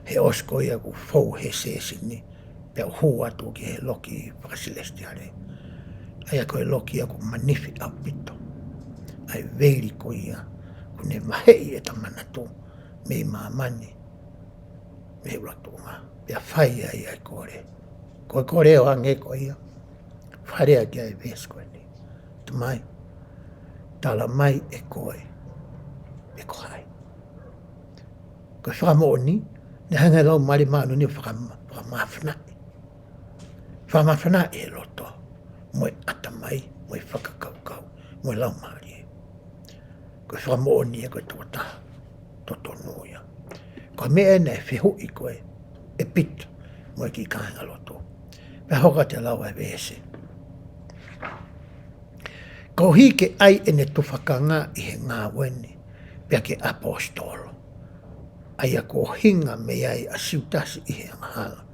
He ʻosi ko ia ʻeku fou he sēsini, pea u hū atu ki he loki fakasilesitiale. ʻA ia ko e loki ia ʻoku manifi ʻaupito. ʻA e veili ko ia, ʻoku ne vaheʻi ʻeta manatu mei māmani, mei he ʻuluaki tuʻunga. Pea fai ai ʻa e kole. Ko e kole ʻo hangē ko ia. Fai ʻaki ʻa e veesi ko eni. Tamai, tala mai ʻe koe pe ko hai. Ko e fakamoʻoni, naʻe hanga ʻe he Laumālie Māʻoniʻoni ʻo fakama-, fakamafanaʻi. Fakamafanaʻi e loto, mo e ʻatamai, mo e fakakaukau, mo e laumālie. Ko e fakamoʻoni ia ko e tokotaha totonu ia. Ko e meʻa ē naʻe fehuʻi ko ē ʻe Pita mo e kiʻi kāingalotu. Pea hoko atu e lau ʻa e veesi. Koeʻuhi ke ʻai ʻene tufakanga ʻi he ngāue ni, pea ke ʻaposetolo. ʻA ia kuo hinga mei ai ʻa Siutasi ʻi he angahala,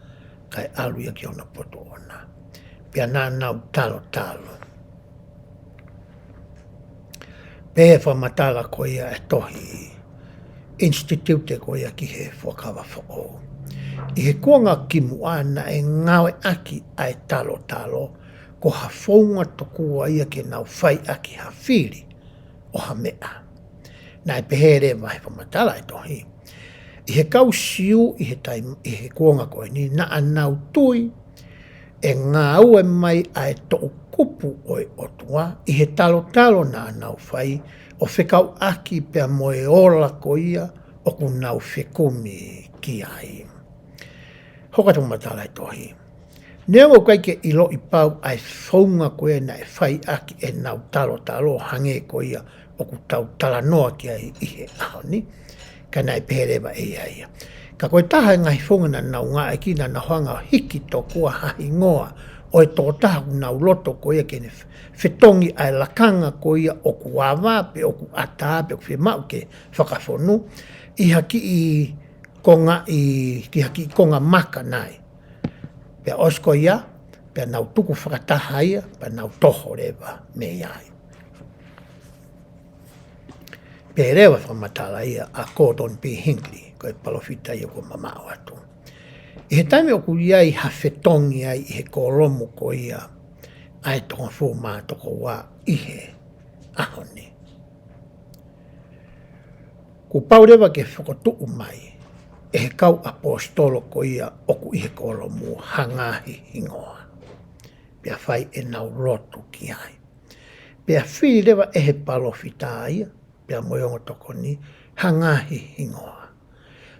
kae ʻalu ia ki hono potu ʻoʻona. Pea naʻa nau talotalo. Pea fakamatala ko ia e tohi Institute ko ia ki he Fuakava Foʻou. ʻI he kuonga kimuʻa naʻe ngāueʻaki ʻa e talotalo, ko ha founga tokua ia ke nau fai ʻaki ha fili ʻo ha meʻa. Naʻe pehē leva he fakamatala e tohi. ʻI he kau Siu ʻi he taim-, ʻi he kuonga ko eni, naʻa nau tui ʻe ngāue mai ʻa e toʻukupu ʻo e ʻOtua, ʻi he talotalo naʻa nau fai, ʻo fekauʻaki pea mo e ola ko ia ʻoku nau fekumi ki ai. Hoko atu e fakamatala e tohi. Neongo ʻoku ʻikai ke ʻiloʻi pau ʻa e founga ko ē naʻe fai ʻaki ʻenau talotalo hangē ko ia ʻoku tau talanoa ki ai ʻi he ʻaho ni, ka naʻe pehē leva ʻe ia ia. Ka ko e taha e ngaahi founga naʻa nau ngāueʻaki naʻa nau hanga ʻo hiki tokua ha hingoa ʻo e tokotaha ʻoku nau loto ko ia ke ne fetongi ʻa e lakanga ko ia ʻoku ava, pe ʻoku ʻatā, pe ʻoku fiemaʻu ke fakafonu, ʻi ha kiʻi konga ʻi, ki ha kiʻi konga maka nai. Pea ʻosi ko ia, pea nau tuku fakataha ia, pea nau toho leva mei ai. Pea leva fakamatala ia ʻa Gordon B. Hinckley, ko e palōfita ia kuo mamaʻo atu. ʻI he taimi ʻoku ʻi ai ha fetongi ai ʻi he kōlomu ko ia ʻa e toko hongofulu mā toko ua ʻi he ʻaho ni. Kuo pau leva ke fokotuʻu mai ʻe he kau ʻaposetolo ko ia ʻoku ʻi he kōlomu ha ngaahi hingoa. Pea fai ʻenau lotu ki ai. Pea fili leva ʻe he palōfita ia, pea mo e ongo tokoni, ha ngaahi hingoa.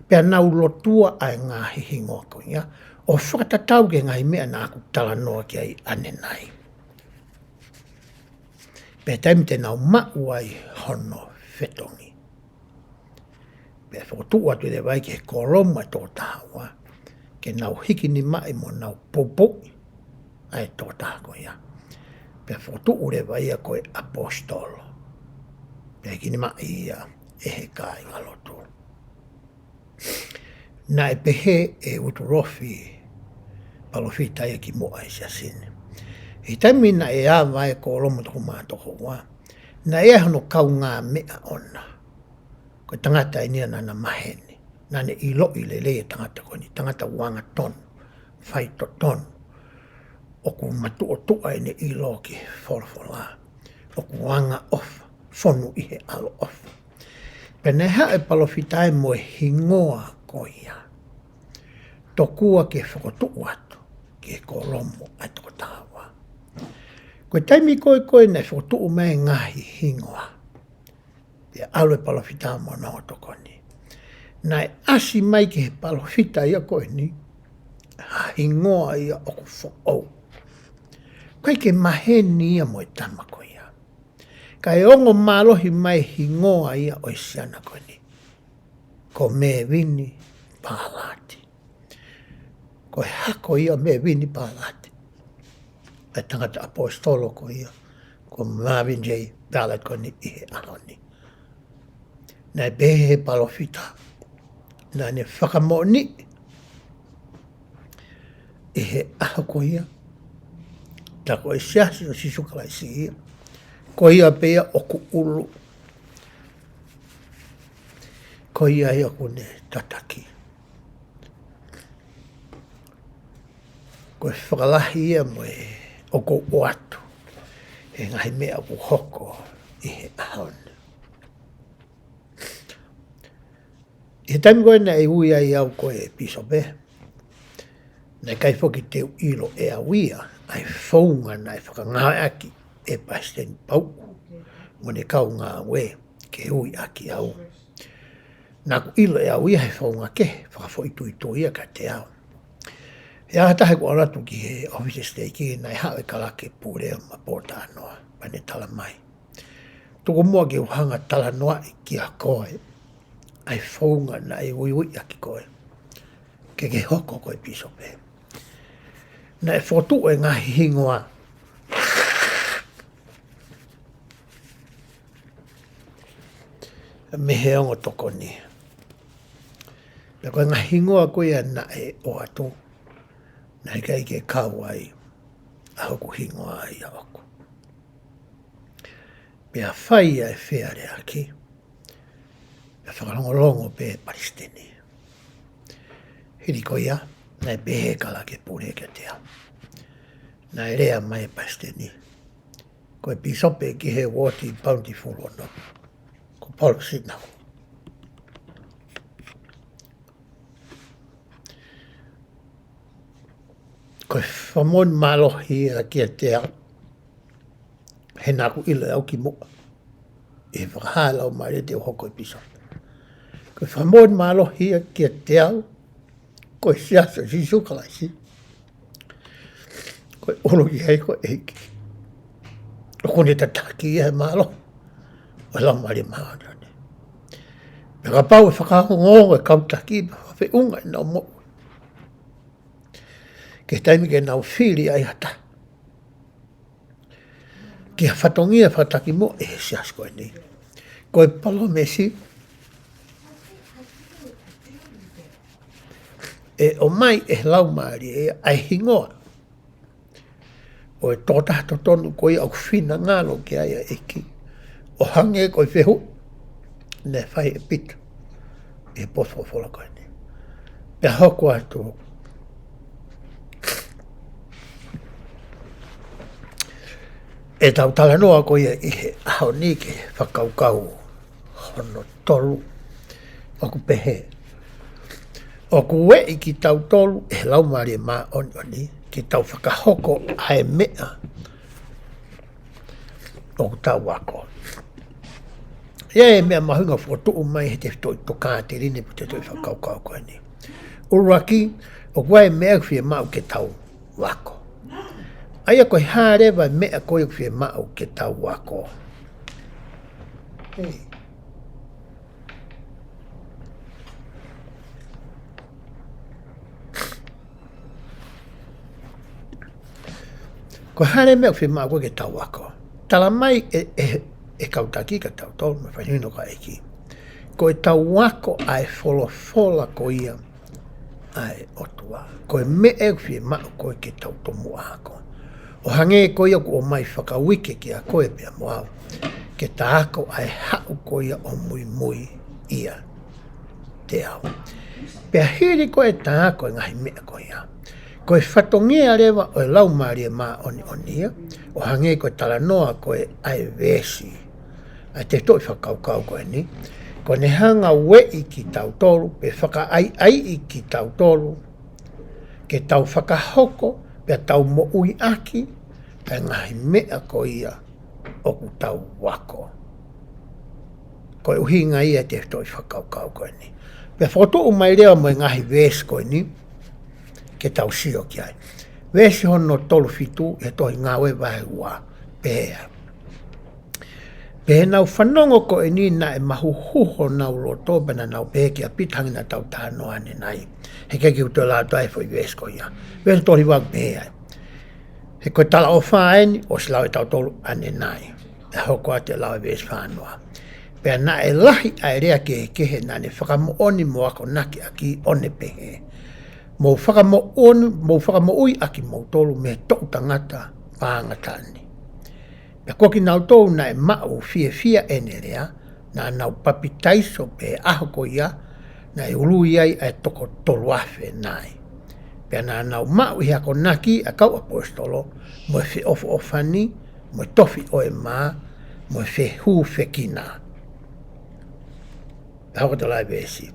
Pea nau lotua ʻa e ngaahi hingoa ko ia, ʻo fakatatau ki he ngaahi meʻa naʻa ku talanoa ki ai ʻanenai. Pea taimi te nau maʻu ai hono fetongi. Pea fokotuʻu atu leva ia ki he kōlomu ʻa e toko taha ua, ke nau hikinimaʻi mo nau poupouʻi ʻa e toko taha ko ia. Pea fokotuʻu leva ia ko e ʻaposetolo. Pea hikinimaʻi ia ʻe he kāingalotu. Naʻe pehē ʻe Utulofi, palōfita ia kimuʻa ʻi he siasi ni. ʻI he taimi naʻe ava ai e kōlomu toko hongofulu mā toko ua, naʻe ʻi ai hono kaungāmeʻa ʻona. Ko e tangata eni ia naʻa na maheni. Naʻá ne ʻiloʻi lelei e tangata ko eni, tangata ʻoku angatonu, faitotonu. ʻOku matuʻotuʻa ʻene ʻilo ki he folofola. ʻOku angaʻofa, fonu ʻi he ʻaloʻofa. Pea naʻe haʻu e palōfita ia mo e hingoa ko ia. Tokua ke fokotuʻu atu ki he kōlomu ʻa e Toko Taha Ua. Ko e taimi ko ē ko ē naʻe fokotuʻu mai e ngaahi hingoa, pea ʻalu e palōfita mo hono tokoni, naʻe ʻasi mai ki he palōfita ia ko eni ha hingoa ia ʻoku foʻou. ʻIkai ke maheni ia mo e tama ko ia. Kae ongo mālohi mai e hingoa ia ʻo e siana ko eni, ko Mevini Palati. Ko e hako ia ʻo Mevini Palati, ʻa e tangata ʻaposetolo ko ia ko Marvin J. Ballard ko eni ʻi he ʻaho ni. Naʻe pehē ʻe he palōfita, naʻá ne fakamoʻoniʻi ʻi he ʻaho ko ia, tā ko e Siasi ʻo Sīsū Kalaisi ia, ko ia pē ia ʻoku ʻulu, ko ia ia ʻokú ne tataki. Ko e fakalahi ia mo e ʻoku ou ʻoatu e ngaahi meʻa ʻoku hoko ʻi he ʻaho ni. ʻI he taimi ko ē naʻe ui ai au ko e pīsope, naʻe ʻikai foki te u ʻilo ʻe au ia ʻa e founga naʻe fakangāueʻaki ʻe Palesiteni Pauʻu mo ʻene kau ngāue ke ui ʻaki au. Naʻá ku ʻilo ʻe au ia he founga kehe, fakafoʻituitui ia kiate au. ʻI he ʻaho ʻe taha ʻeku ʻalu atu ki he ʻōfisi siteiki, naʻe haʻu e kalake pule ʻo Mapōtalanoa, pea ne talamai, tuku muʻa ke u hanga ʻo talanoaʻi kia koe ʻa e founga naʻe uiuiʻaki koe ke ke hoko ko e pīsope. Naʻe fokotuʻu e ngaahi hingoa mei he ongo tokoni. Pea ko e ngaahi hingoa ko ia naʻe ʻoatu, naʻe ʻikai ke kau ai ʻa hoku hingoa ia ʻoʻoku. Pea fai ʻa e fealeaʻaki, pea fakalongolongo pē ʻe Palesiteni. Hili ko ia, naʻe pehē ʻe he kalake pule kiate au, naʻe lea mai ʻe Palesiteni, ko e pīsope ki he uooti Bountiful ʻo Noa, ko Paula Sinau. Ko e fakamoʻoni mālohi ia kiate au, he naʻá ku ʻilo ʻe au kimuʻa ʻi he fakahā ʻe he Laumālie te u hoko ko e pīsope. Ko e fakamoʻoni mālohi ia kiate au, ko e Siasi ʻo Sīsū Kalaisi, ko e ʻulu ki ai ko e ʻEiki, ʻokú ne tataki ia he mālohi ʻo e Laumālie Māʻoniʻoni. Pea kapau ʻe fakaongoongo e kau taki, pea fakafeʻunga ʻenau moʻui, ki he taimi ke nau fili ai ha taha ki ha fatongia fakatakimuʻa ʻi he Siasi ko eni, ko e palōmesi ʻe ʻomai ʻe he Laumālie ia ʻa e hingoa ʻo e tokotaha totonu ko ia ʻoku finangalo ki ai ʻa e ʻEiki, ʻo hangē ko e fehuʻi naʻe fai ʻe Pita ʻi he potu folofola ko eni. Pea hoko atu ʻetau talanoa ko ia ʻi he ʻaho ni ki he fakakaukau hono tolu, ʻoku pehē, ʻoku ueʻi kitautolu ʻe he Laumālie Māʻoniʻoni ke tau fakahoko ʻa e meʻa ʻoku tau ako. ʻI ai e meʻa mahuʻinga ʻoku fokotuʻu mai he tefitoʻi tokāteline pe tefitoʻi fakakaukau ko eni. ʻUluaki, ʻoku ʻi ai e meʻa ʻoku fiemaʻu ke tau ako. ʻA ia ko e hā leva e meʻa ko ia ʻoku fiemaʻu ke tau ako? Hei. Ko e hā leva e meʻa ʻoku fiemaʻu ko ē ke tau ako? Talamai ʻe, ʻe, ʻe he kau taki kiate kitautolu mo e fai hino ka ʻEiki, ko ʻetau ako ʻa e folofola ko ia ʻa e ʻOtua. Ko e meʻa ʻoku fiemaʻu ko ē ke tau tomuʻa ako. ʻO hangē ko ia ʻoku ʻomai fakauike kiate koe pea mo au, ke ta ako ʻa e haʻu ko ia ʻo muimui ʻiate au. Pea hili ko e tā ko e ngaahi meʻa ko ia, ko e fatongia leva ʻo e Laumālie Māʻoniʻoni ia, ʻo hangē ko e talanoa ko e ʻa e veesi ʻa e tefitoʻi fakakaukau ko eni, ko ʻene hanga ʻo ueʻi kitautolu, pe fakaʻaiʻaiʻi kitautolu, ke tau fakahoko, pea tau moʻuiʻaki ʻa e ngaahi meʻa ko ia ʻoku tau ako. Ko e ʻuhinga ia ʻa e tefitoʻi fakakaukau ko eni. Pea fokotuʻu mai leva mo e ngaahi veesi ko eni, ke tau sio ki ai. Veesi hono tolu fitu ʻi he tohi Ngāue vahe ua, pehē ai. Pea naʻa nau fanongo ko eni naʻe mahuhu honau loto, pea naʻa nau pehē kia Pita, hangē naʻa tau talanoa ʻanenai. He ʻikai ke u toe lau atu ʻa e foʻi veesi ko ia. Veesi tolu hiva ʻoku pehē ai. He ko e talaʻofa eni, ʻosi lau ʻe tautolu ʻanenai. ʻE hoko atu e lau ʻa e veesi fā noa. Pea naʻe lahi ʻa e lea kehekehe naʻa ne fakamoʻoni mo akonaki ʻaki ʻo ne pehē. Mou fakamoʻoni, mou fakamoʻuiʻaki moutolu mei he toʻu tangata paʻanga taʻa ni. Pea ko kinautolu naʻe maʻu fiefia ʻene lea, naʻa nau papitaiso pea ʻaho ko ia, naʻe ului ai ʻa e toko tolu afe nai. Pea naʻa nau maʻu ʻi he akonaki ʻa e kau ʻaposetolo, mo e feʻofoʻofani, mo e tofi ʻo e mā, mo e fehūfekina. Pea hoko atu e lau ʻa e veesi.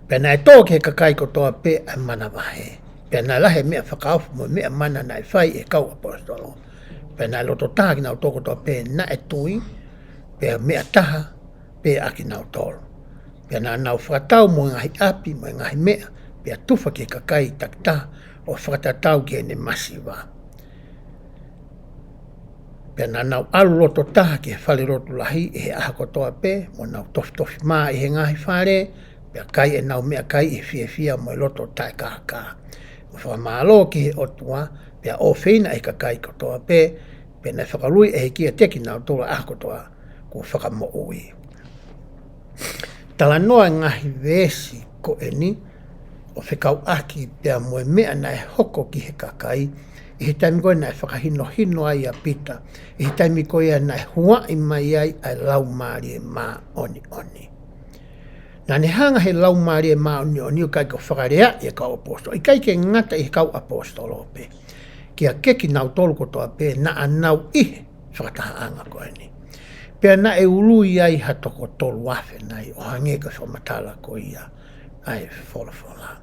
Pea naʻe tō ki he kakai kotoa pē ʻa e manavahē. Pea naʻe lahi e meʻa fakaofo mo e meʻa mana naʻe fai ʻe he kau ʻaposetolo. Pea naʻe loto taha kinautolu kotoa pē naʻe tui, pea meʻa taha pē ʻa kinautolu. Pea naʻa nau fakatau mo e ngaahi ʻapi mo e ngaahi meʻa, pea tufa ki he kakai takitaha ʻo fakatatau ki heʻene masiva. Pea naʻa nau ʻalu loto taha ki he fale lotu lahi ʻi he ʻaho kotoa pē, mo nau tofitofi mā ʻi he ngaahi fale, pea kai ʻenau meʻakai ʻi he fiefia mo e loto taʻekākā. Mo fakamālō ki he ʻOtua, pea ʻofeina ʻe he kakai kotoa pē, pea naʻe fakaului ʻe he ʻEiki ʻiate kinautolu ʻa e ʻaho kotoa kuo fakamoʻui. Talanoa e ngaahi veesi ko eni, ʻo fekauʻaki pea mo e meʻa naʻe hoko ki he kakai, ʻi he taimi ko ia naʻe fakahinohino ai ʻa Pita, ʻi he taimi ko ia naʻe huaʻi mai ai ʻa e Laumālie Māʻoniʻoni. Naʻa ne hanga he Laumālie Māʻoniʻoni ʻo ʻikai ko e fakalea ʻa e kau ʻaposetolo, ʻikai ke ngata ʻi he kau ʻaposetolo pē. Kiate kinautolu kotoa pē naʻa nau ʻi he fakatahaʻanga ko eni. Pea naʻe ului ai ha toko tolu afe nai ʻo hangē ko e fakamatala ko ia ʻa e folofola.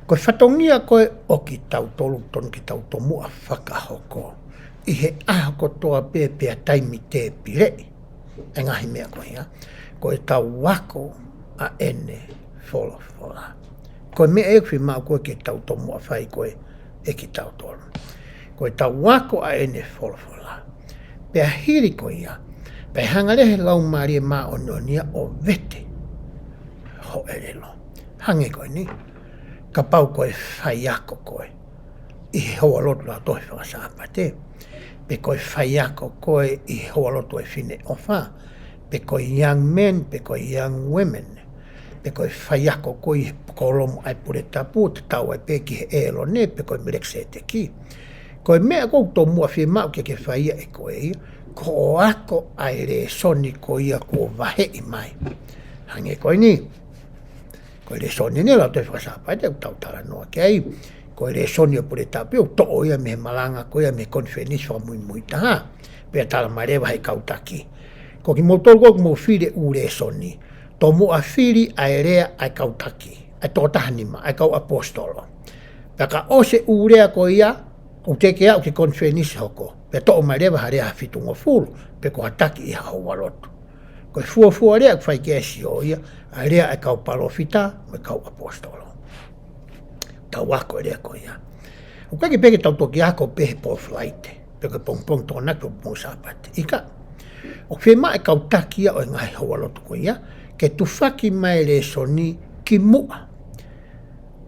Ko e fatongia ko ē ʻo kitautolu tonu ke tau tomuʻa fakahoko ʻi he ʻaho kotoa pē pea taimi tēpileʻi e ngaahi meʻa ko ia, ko e tau ako ʻa ʻene folofola. Ko e meʻa ʻoku fiemaʻu ko ē ke tau tomuʻa fai ko ē ʻe kitautolu. Ko e tau ako ʻa ʻene folofola. Pea hili ko ia, pea hanga leva he Laumālie Māʻoniʻoni ia ʻo vete ho ʻelelo. Hangē ko eni, kapau ko e faiako koe ʻi he houalotu lautohi faka-Sāpate, pe ko e faiako koe ʻi he houalotu ʻa e Fineʻofa, pe ko e young men, pe ko e young women, pe ko e faiako koe ʻi he kōlomu ʻa e Pule Tapu, tatau ai pē ki he ʻĒlone, pe ko e Melekisēteki. Ko e meʻa ʻoku tomuʻa fiemaʻu ke ke fai ia ʻe koe ia, ko hoʻo ako ʻa e lēsoni ko ia kuo vaheʻi mai. Hangē ko eni. Ko e lēsoni ʻeni ʻa e lautohi faka-Sāpate ʻoku tau talanoa ki ai. Ko e lēsoni ʻo e Pule Tapu ʻoku toʻo ia mei he malanga ko ia mei he konifelenisi fakamuimui taha. Pea tala mai leva ʻe he kau taki, ko kimoutolu ko ē ʻoku mou fili e ʻū lēsoni, tomuʻa fili ʻa e lea ʻa e kau taki, ʻa e Toko Taha Nima, ʻa e kau ʻaposetolo. Pea ka ʻosi e ʻū lea ko ia, ʻoku teʻeki ke aʻu ki he konifelenisi hoko. Pea toʻo mai leva ha lea ha fitungofulu, pe ko ha taki ʻi ha houalotu. Ko e fuofua lea ʻoku fai ki ai e sio ia, ʻa e lea ʻa e kau palōfita mo e kau ʻaposetolo. Tau ako e lea ko ia. ʻOku ʻikai ke pehē ke tau toki ako pē he pō Falaite, pe ko e pongipongi Tokonaki pe pongipongi Sāpate. ʻIkai. ʻOku fiemaʻu ʻe he kau taki ia ʻo e ngaahi houalotu ko ia ke tufaki mai e lēsoni kimuʻa.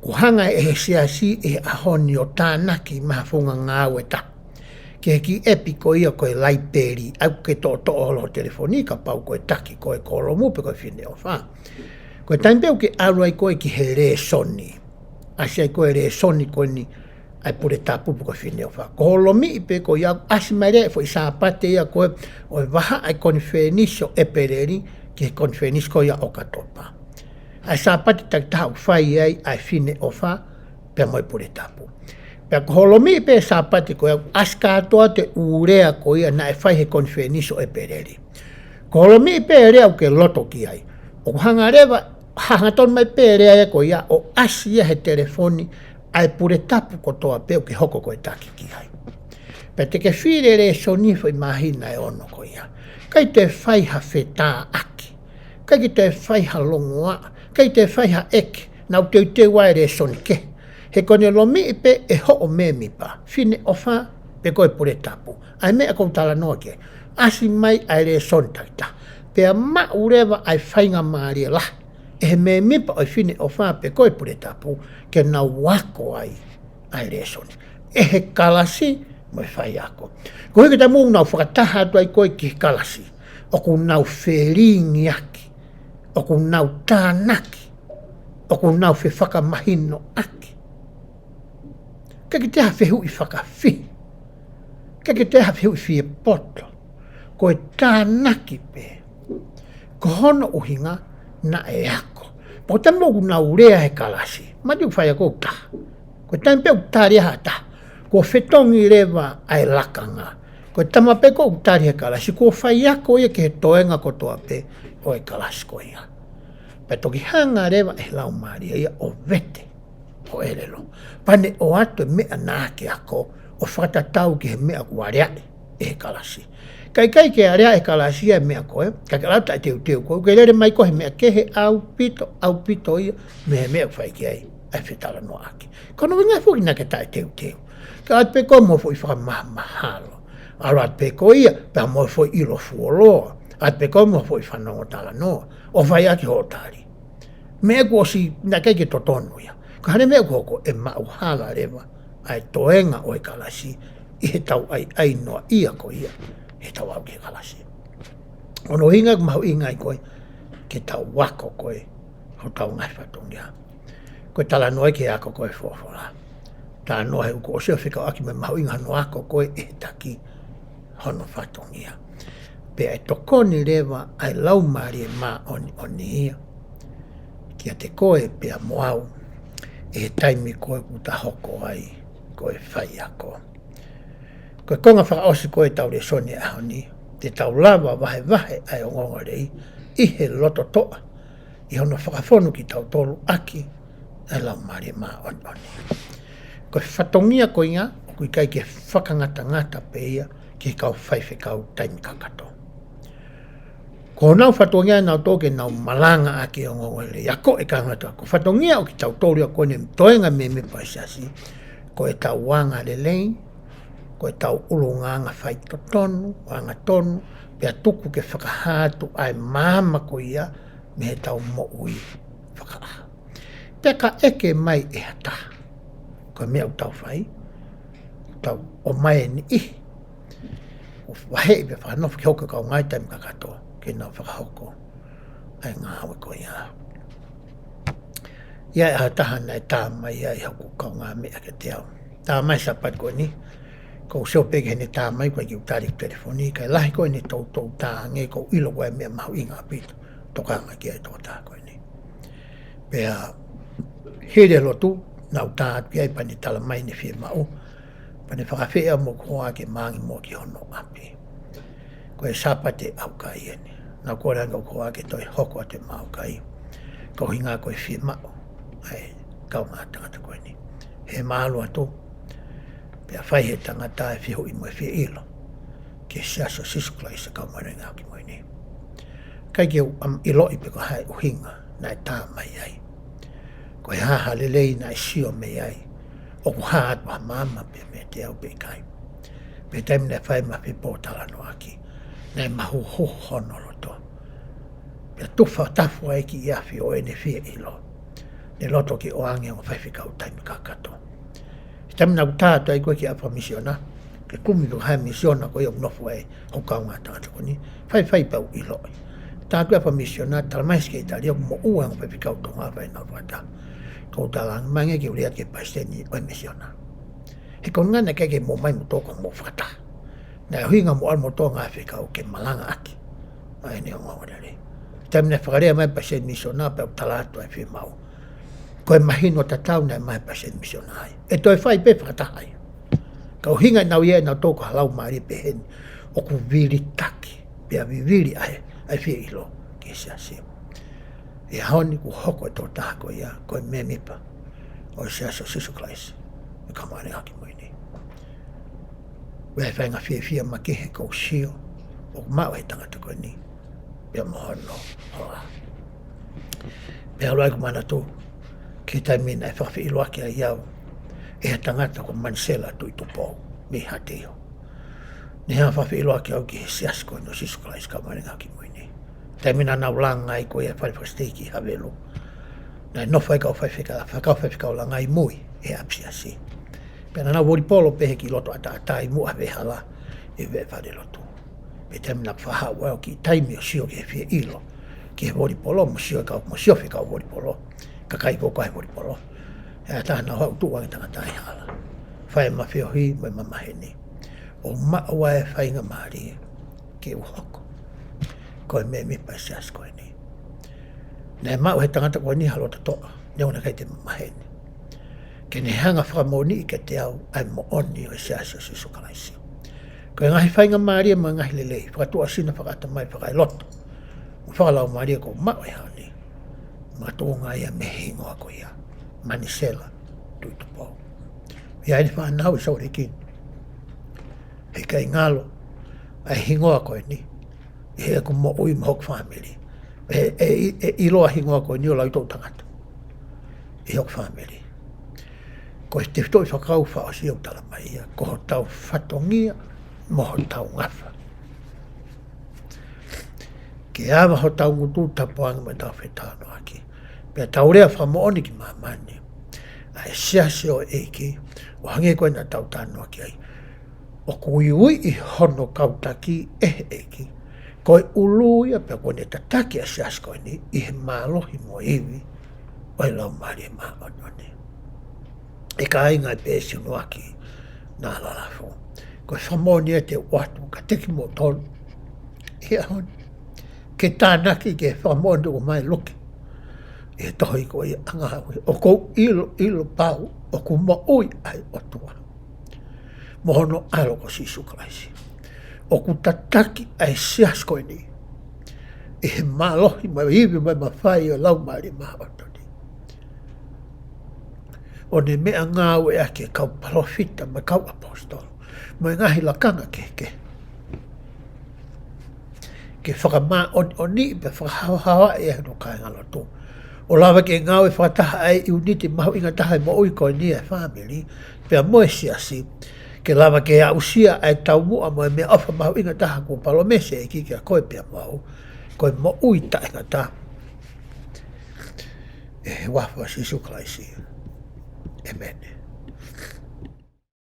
Kuo hanga ʻe he siasi ʻi he ʻaho ni ʻo tānaki mai ha founga ngāue ʻe taha ki he kiʻi ʻepi ko ia ko e laipeli, ʻa ia ʻoku ke toʻotoʻo holo ho telefoni kapau ko e taki koe ʻo e kōlomu pe ko e Fineʻofa. Ko e taimi pē ʻoku ke ʻalu ai koe ki he lēsoni, ʻasi ai koe e lēsoni ko eni ʻa e Pule Tapu pe ko e Fineʻofa, ko hoʻo lomiʻi pē ko ia, ʻasi mai leva e foʻi Sāpate ia ko ē ʻo e vahaʻa e konifelenisi ʻo ʻEpeleli ki he konifelenisi ko ia ʻo ʻOkatopa. ʻa e Sāpate takitaha ʻoku fai ai ʻa e Fineʻofa pea mo e Pule Tapu. Pea ko hoʻo lomiʻi pē Sāpate ko ia, ʻasi kātoa atu e ʻū lea ko ia naʻe fai he konifelenisi ʻo ʻEpeleli. Ko hoʻo lomiʻi pē lea ʻoku ke loto ki ai, ʻoku hanga leva, hangatonu mai pē lea ia ko ia ʻo ʻasi ia he telefoni ʻa e Pule Tapu kotoa pē ʻoku ke hoko ko e taki ki ai. Pea te ke fili e lēsoni foʻi māhina ʻe ono ko ia. ʻIkai te fai ha fetāʻaki, ʻikai ke te fai ha longoaʻa, ʻikai te fai ha ʻeke, nau teuteu ʻa e lēsoni kehe. He ko ʻene lomiʻi pē ʻe hoʻo mēmipa, Fineʻofa pe ko e Pule Tapu, ʻa e meʻa ʻoku ou talanoa ki ai, ʻasi mai ʻa e lēsoni takitaha, pea maʻu leva ʻa e faingamālie lahi ʻe he mēmipa ʻo e Fineʻofa pe ko e Pule Tapu ke nau ako ai ʻa e lēsoni ʻe he kalasi mo e faiako. Koeʻuhi ko e taimi ʻoku nau fakataha atu ai ko ē ki he kalasi, ʻoku nau felingiʻaki, ʻoku nau tānaki, ʻoku nau fefakamahinoʻaki. ʻIkai ke toe ʻi ai ha fehuʻi fakafihi, ʻikai ke toe ʻi ai ha fehuʻi fiepoto. Ko e tānaki pē. Ko hono ʻuhinga naʻe ako. Pea ko e taimi ʻoku nau lea he kalasi, mahalo ʻoku faiako ʻe taha. Ko e taimi pē ʻoku tali ai ha taha, kuo fetongi leva ʻa e lakanga. Ko e tama pē ʻoku tali he kalasi, kuo faiako ia ki he toenga kotoa pē ʻo e kalasi ko ia. Pea toki hanga leva ʻe he Laumālie ia ʻo vete ʻo ʻelelo, pea ne ʻoatu e meʻa naʻa ke ako ʻo fakatatau ki he meʻa kuo aleaʻi ʻe he kalasi. Ka ʻikai ke aleaʻi ʻe he kalasi ia e meʻa ko ē, ka ke lau taʻeteuteu ko ē, ʻoku ke lele mai koe he meʻa kehe ʻaupito, ʻaupito ia mei he meʻa ʻoku fai ki ai ʻa e fetalanoaʻaki. Ko hono ʻuhinga foki naʻa ke taʻeteuteu. Ke ʻoatu pē koe mo e foʻi fakamahamahalo. ʻAlu atu pē koe ia pea mo e foʻi ʻilo fuoloa. ʻOatu pē koe mo e foʻi fanongo talanoa ʻo fai ʻaki hoʻo tali. Meʻa kuo ʻosi, naʻe ʻikai ke totonu ia. Ko e hā e meʻa ʻoku hoko? ʻE maʻuhala leva ʻa e toenga ʻo e kalasi ʻi heʻetau ʻaiʻai noaʻia ko ia heʻetau aʻu ki he kalasi. Ko hono ʻuhinga ʻoku mahuʻinga ai ko ē ke tau ako ko ē hotau ngaahi fatongia. Ko e talanoa ia ki he ako ko ē folofola. Talanoa he ʻoku ʻosi ʻo fekauʻaki mo e mahuʻinga hono ako ko ē ʻe he taki hono fatongia. Pea ʻe tokoni leva ʻa e Laumālie Māʻoniʻoni ia kiate koe pea mo au ʻi he taimi ko ē ʻoku ta hoko ai ko e faiako. Ko e konga fakaʻosi ko ē ʻetau lēsoni ʻaho ni, te tau lava vahevahe ʻa e ongoongolelei ʻi he loto toʻa, ʻi hono fakafonu kitautolu ʻaki ʻa e Laumālie Māʻoniʻoni. Ko e fatongia ko ia ʻoku ʻikai ke fakangatangata pē ia ki he kau faifekau taimi kakato. Ko honau fatongia ʻa nautolu ke nau malangaʻaki e ongoongolelei, ʻa ia ko e kangata. Ko e fatongia ʻo kitautolu ia ko eni toenga mēmipa ʻo e siasi, ko ʻetau angalelei, ko ʻetau ʻulungaanga faitotonu, angatonu, pea tuku ke fakahā atu ʻa e maama ko ia mei heʻetau moʻui fakaʻaho. Pea ka ʻeke mai ʻe ha taha ko e meʻa ʻoku tau fai, tau ʻomai e niʻihi ʻoku vaheʻi pea fakanofo ke hoko ko e kaungāʻapi taimi kakato ke nau fakahoko ʻa e ngāue ko ia. ʻI ai ha taha naʻe tā mai ai hoku kaungāmeʻa kiate au. Tā mai Sāpate ko eni, ʻoku ou sio pē ki heʻene tā mai, ʻoku ʻikai ke u tali hoku telefoni, kae lahi ko ʻene toutou tā ange, ʻoku ou ʻilo ko e meʻa mahuʻinga ʻaupito, tokanga ki ai e tokotaha ko eni. Pea hili e lotu naʻa ku tā atu ki ai pea ne tala mai ʻene fiemaʻu, pea ne fakaafeʻi au mo hoku hoa ke ma angi muʻa ki hono ʻapi. Ko e Sāpate ʻaukai eni. Naʻa ku kole ange ki hoku hoa ke toe hoko atu ʻema ʻaukai. Ko e ʻuhinga ko e fiemaʻu ʻa e kaungā tangata ko eni. He mālō atu, pea fai ʻe he tangata e fehuʻi mo e fieʻilo ki he Siasi ʻo Sīsū Kalaisi ʻo e Kau Māʻoniʻoni ʻi he Ngaahi ʻAho Kimui Ni. ʻIkai ke u ʻam ʻiloʻi pe ko e hā e ʻuhinga naʻe tā mai ai. Ko e hā ha lelei naʻe sio mei ai ʻoku hā atu ha maama pē meiate au pe ʻikai. Pea taimi naʻe fai ʻema fepōtalanoaʻaki, naʻe mahuhu hono loto. Pea tufa tafu ai ki ʻapi ʻo ʻene fieʻilo. Ne loto ke ʻoange e ongo faifekau taimi kakato. He taimi naʻa ku tā atu ai ko ē ki he ʻapi fakamisiona, ke kumi ko e hā e misiona ko ia ʻoku nofo ai hoku kaungā tangata ko eni, faifai pea u ʻiloʻi. Tā atu e ʻapi fakamisiona, tala mai ʻe he sekelitali ʻoku moʻua e ongo faifekau Tonga ʻo fai ʻenau fakataha. Ko u talaange mai ange ke u lea ki he palesiteni ʻo e misiona. He ko e ʻuhinga naʻe ʻikai ke mou ʻomai moutolu ke mou fakataha. Naʻe ʻuhinga mo ʻalu moutolu ngaahi faifekau ke malangaʻaki ʻa ʻene ongoongolelei. Taimi naʻe fakalea mai e palesiteni misiona pea u tala atu ʻa e fiemaʻu. Ko e mahino tatau naʻe maʻu ʻe he palesiteni misiona ai. ʻE toe fai pē fakataha ia. Ka ʻuhinga ʻenau ʻi ai ʻenau tō ko ha laumālie pehē ni. ʻOku vilitaki. Pea vivili ai ʻa e fie ʻilo ki he siasi. ʻI he ʻaho ni kuo hoko e tokotaha ko ia, ko e mēmipa ʻo e Siasi ʻo Sīsū Kalaisi ʻo e Kau Māʻoniʻoni ʻi he Ngaahi ʻAho Kimui Ni. ʻOku ʻi ai e faʻahinga fiefia makehe ʻoku ou sio ʻoku maʻu ʻe he tangata ko eni pea mo hono hoa. Pea ʻalu ai ʻeku manatu ki he taimi naʻe fakafeʻiloaki ai au ʻe he tangata ko Manisela Tuʻitupou mei Haʻateiho. Naʻe hanga ʻo fakafeʻiloaki au ki he Siasi ko eni ʻo Sīsū Kalaisi ʻo e Kau Māʻoniʻoni ʻi he Ngaahi ʻAho Kimui Ni. Taimi naʻa nau langa ai ko ia e fale fakasiteiki ʻi Havelu. Naʻe nofo ai e kau faifekau, kau faifekau langa ʻi mui he ʻapisiasi. Pea naʻa nau volipolo pē he kiʻi loto ʻataʻatā ʻi muʻa he veʻe hala ʻi he veʻe falelotu. Pea taimi naʻa ku fakahaʻu au ki he taimi ʻo sio ki he fie ʻilo ki he volipolo, mo sio e kau, mo sio e kau volipolo. Kakai ko ē ʻoku ʻi ai e volipolo. He ʻatā naʻa nau haʻu ʻo tuʻu ange tangata ʻi hala. Fai ʻema feohi mo ʻema maheni. ʻO maʻu ai e faingamālie ke u hoko ko e mēmipa ʻo e siasi ko eni. Naʻe maʻu ʻe he tangata ko eni ha loto toʻa, neongo naʻe ʻikai te ne maheni, ke ne hanga ʻo fakamoʻoniʻi kiate au ʻa e moʻoni ʻo e Siasi ʻo Sīsū Kalaisi. Ko e ngaahi faingamālie mo e ngaahi lelei, fakatuʻasino, fakaʻatamai, fakaeloto, mo fakalaumālie kuo u maʻu he ʻaho ni, makatuʻunga ia mei he hingoa ko ia, Manisela Tuʻitupou. ʻI ai e fānau ʻi Sōleki ni. He ʻikai ngalo ʻa e hingoa ko eni ʻi heʻeku moʻui mo hoku fāmili. ʻE, ʻe, ʻe ʻiloa e hingoa ko eni ʻo lautoʻi tangata ʻi hoku fāmili. Ko e tefitoʻi fakakaukau fakaʻosi ʻoku tala mai ia, ko hotau fatongia mo hotau ngafa. Ke ava hotau ngutu, tapu ange mo ʻetau fetalanoaʻaki. Pea tau lea fakamoʻoni ki māmani. ʻA e siasi ʻo e ʻEiki, ʻo hangē ko ia naʻa tau talanoa ki ai, ʻoku uiuiʻi hono kau taki ʻe he ʻEiki. Ko e ʻulu ia pea kuo ne tataki ʻa e siasi ko eni ʻi he mālohi mo e ivi ʻo e Laumālie Māʻoniʻoni. ʻE kāinga, ʻe pē sinuaki naʻa lalafu. Ko e fakamoʻoni ia te u ʻoatu kiate kimoutolu ʻi he ʻaho ni, ke tānaki ki he fakamoʻoni ʻoku ʻomai ʻe Luke ʻi he tohi ko ia ʻa Ngāue, ʻoku ou ʻilo, ʻilo pau ʻoku moʻui ʻa e ʻOtua mo hono ʻAlo ko Sīsū Kalaisi. ʻOku tataki ʻa e siasi ko eni ʻi he mālohi mo e ivi mo e mafai ʻo e Laumālie Māʻoniʻoni. ʻO ne meʻangāueʻaki e kau palōfita mo e kau ʻaposetolo mo e ngaahi lakanga kehekehe ke fakamāʻoniʻoniʻi pea fakahaohaoaʻi ʻa hono kāingalotu, ʻo lava ke ngāue fakataha ʻa e ʻiuniti mahuʻinga taha ʻi he moʻui ko eni ʻa e fāmili pea mo e siasi, ke lava ke aʻusia ʻa e taumuʻa mo e meʻaʻofa mahuʻinga taha kuo palōmesi ʻe he ʻEiki kiate koe pea mo au, ko e moʻui taʻengata. ʻI he huafa ʻo Sīsū Kalaisi, ʻēmeni.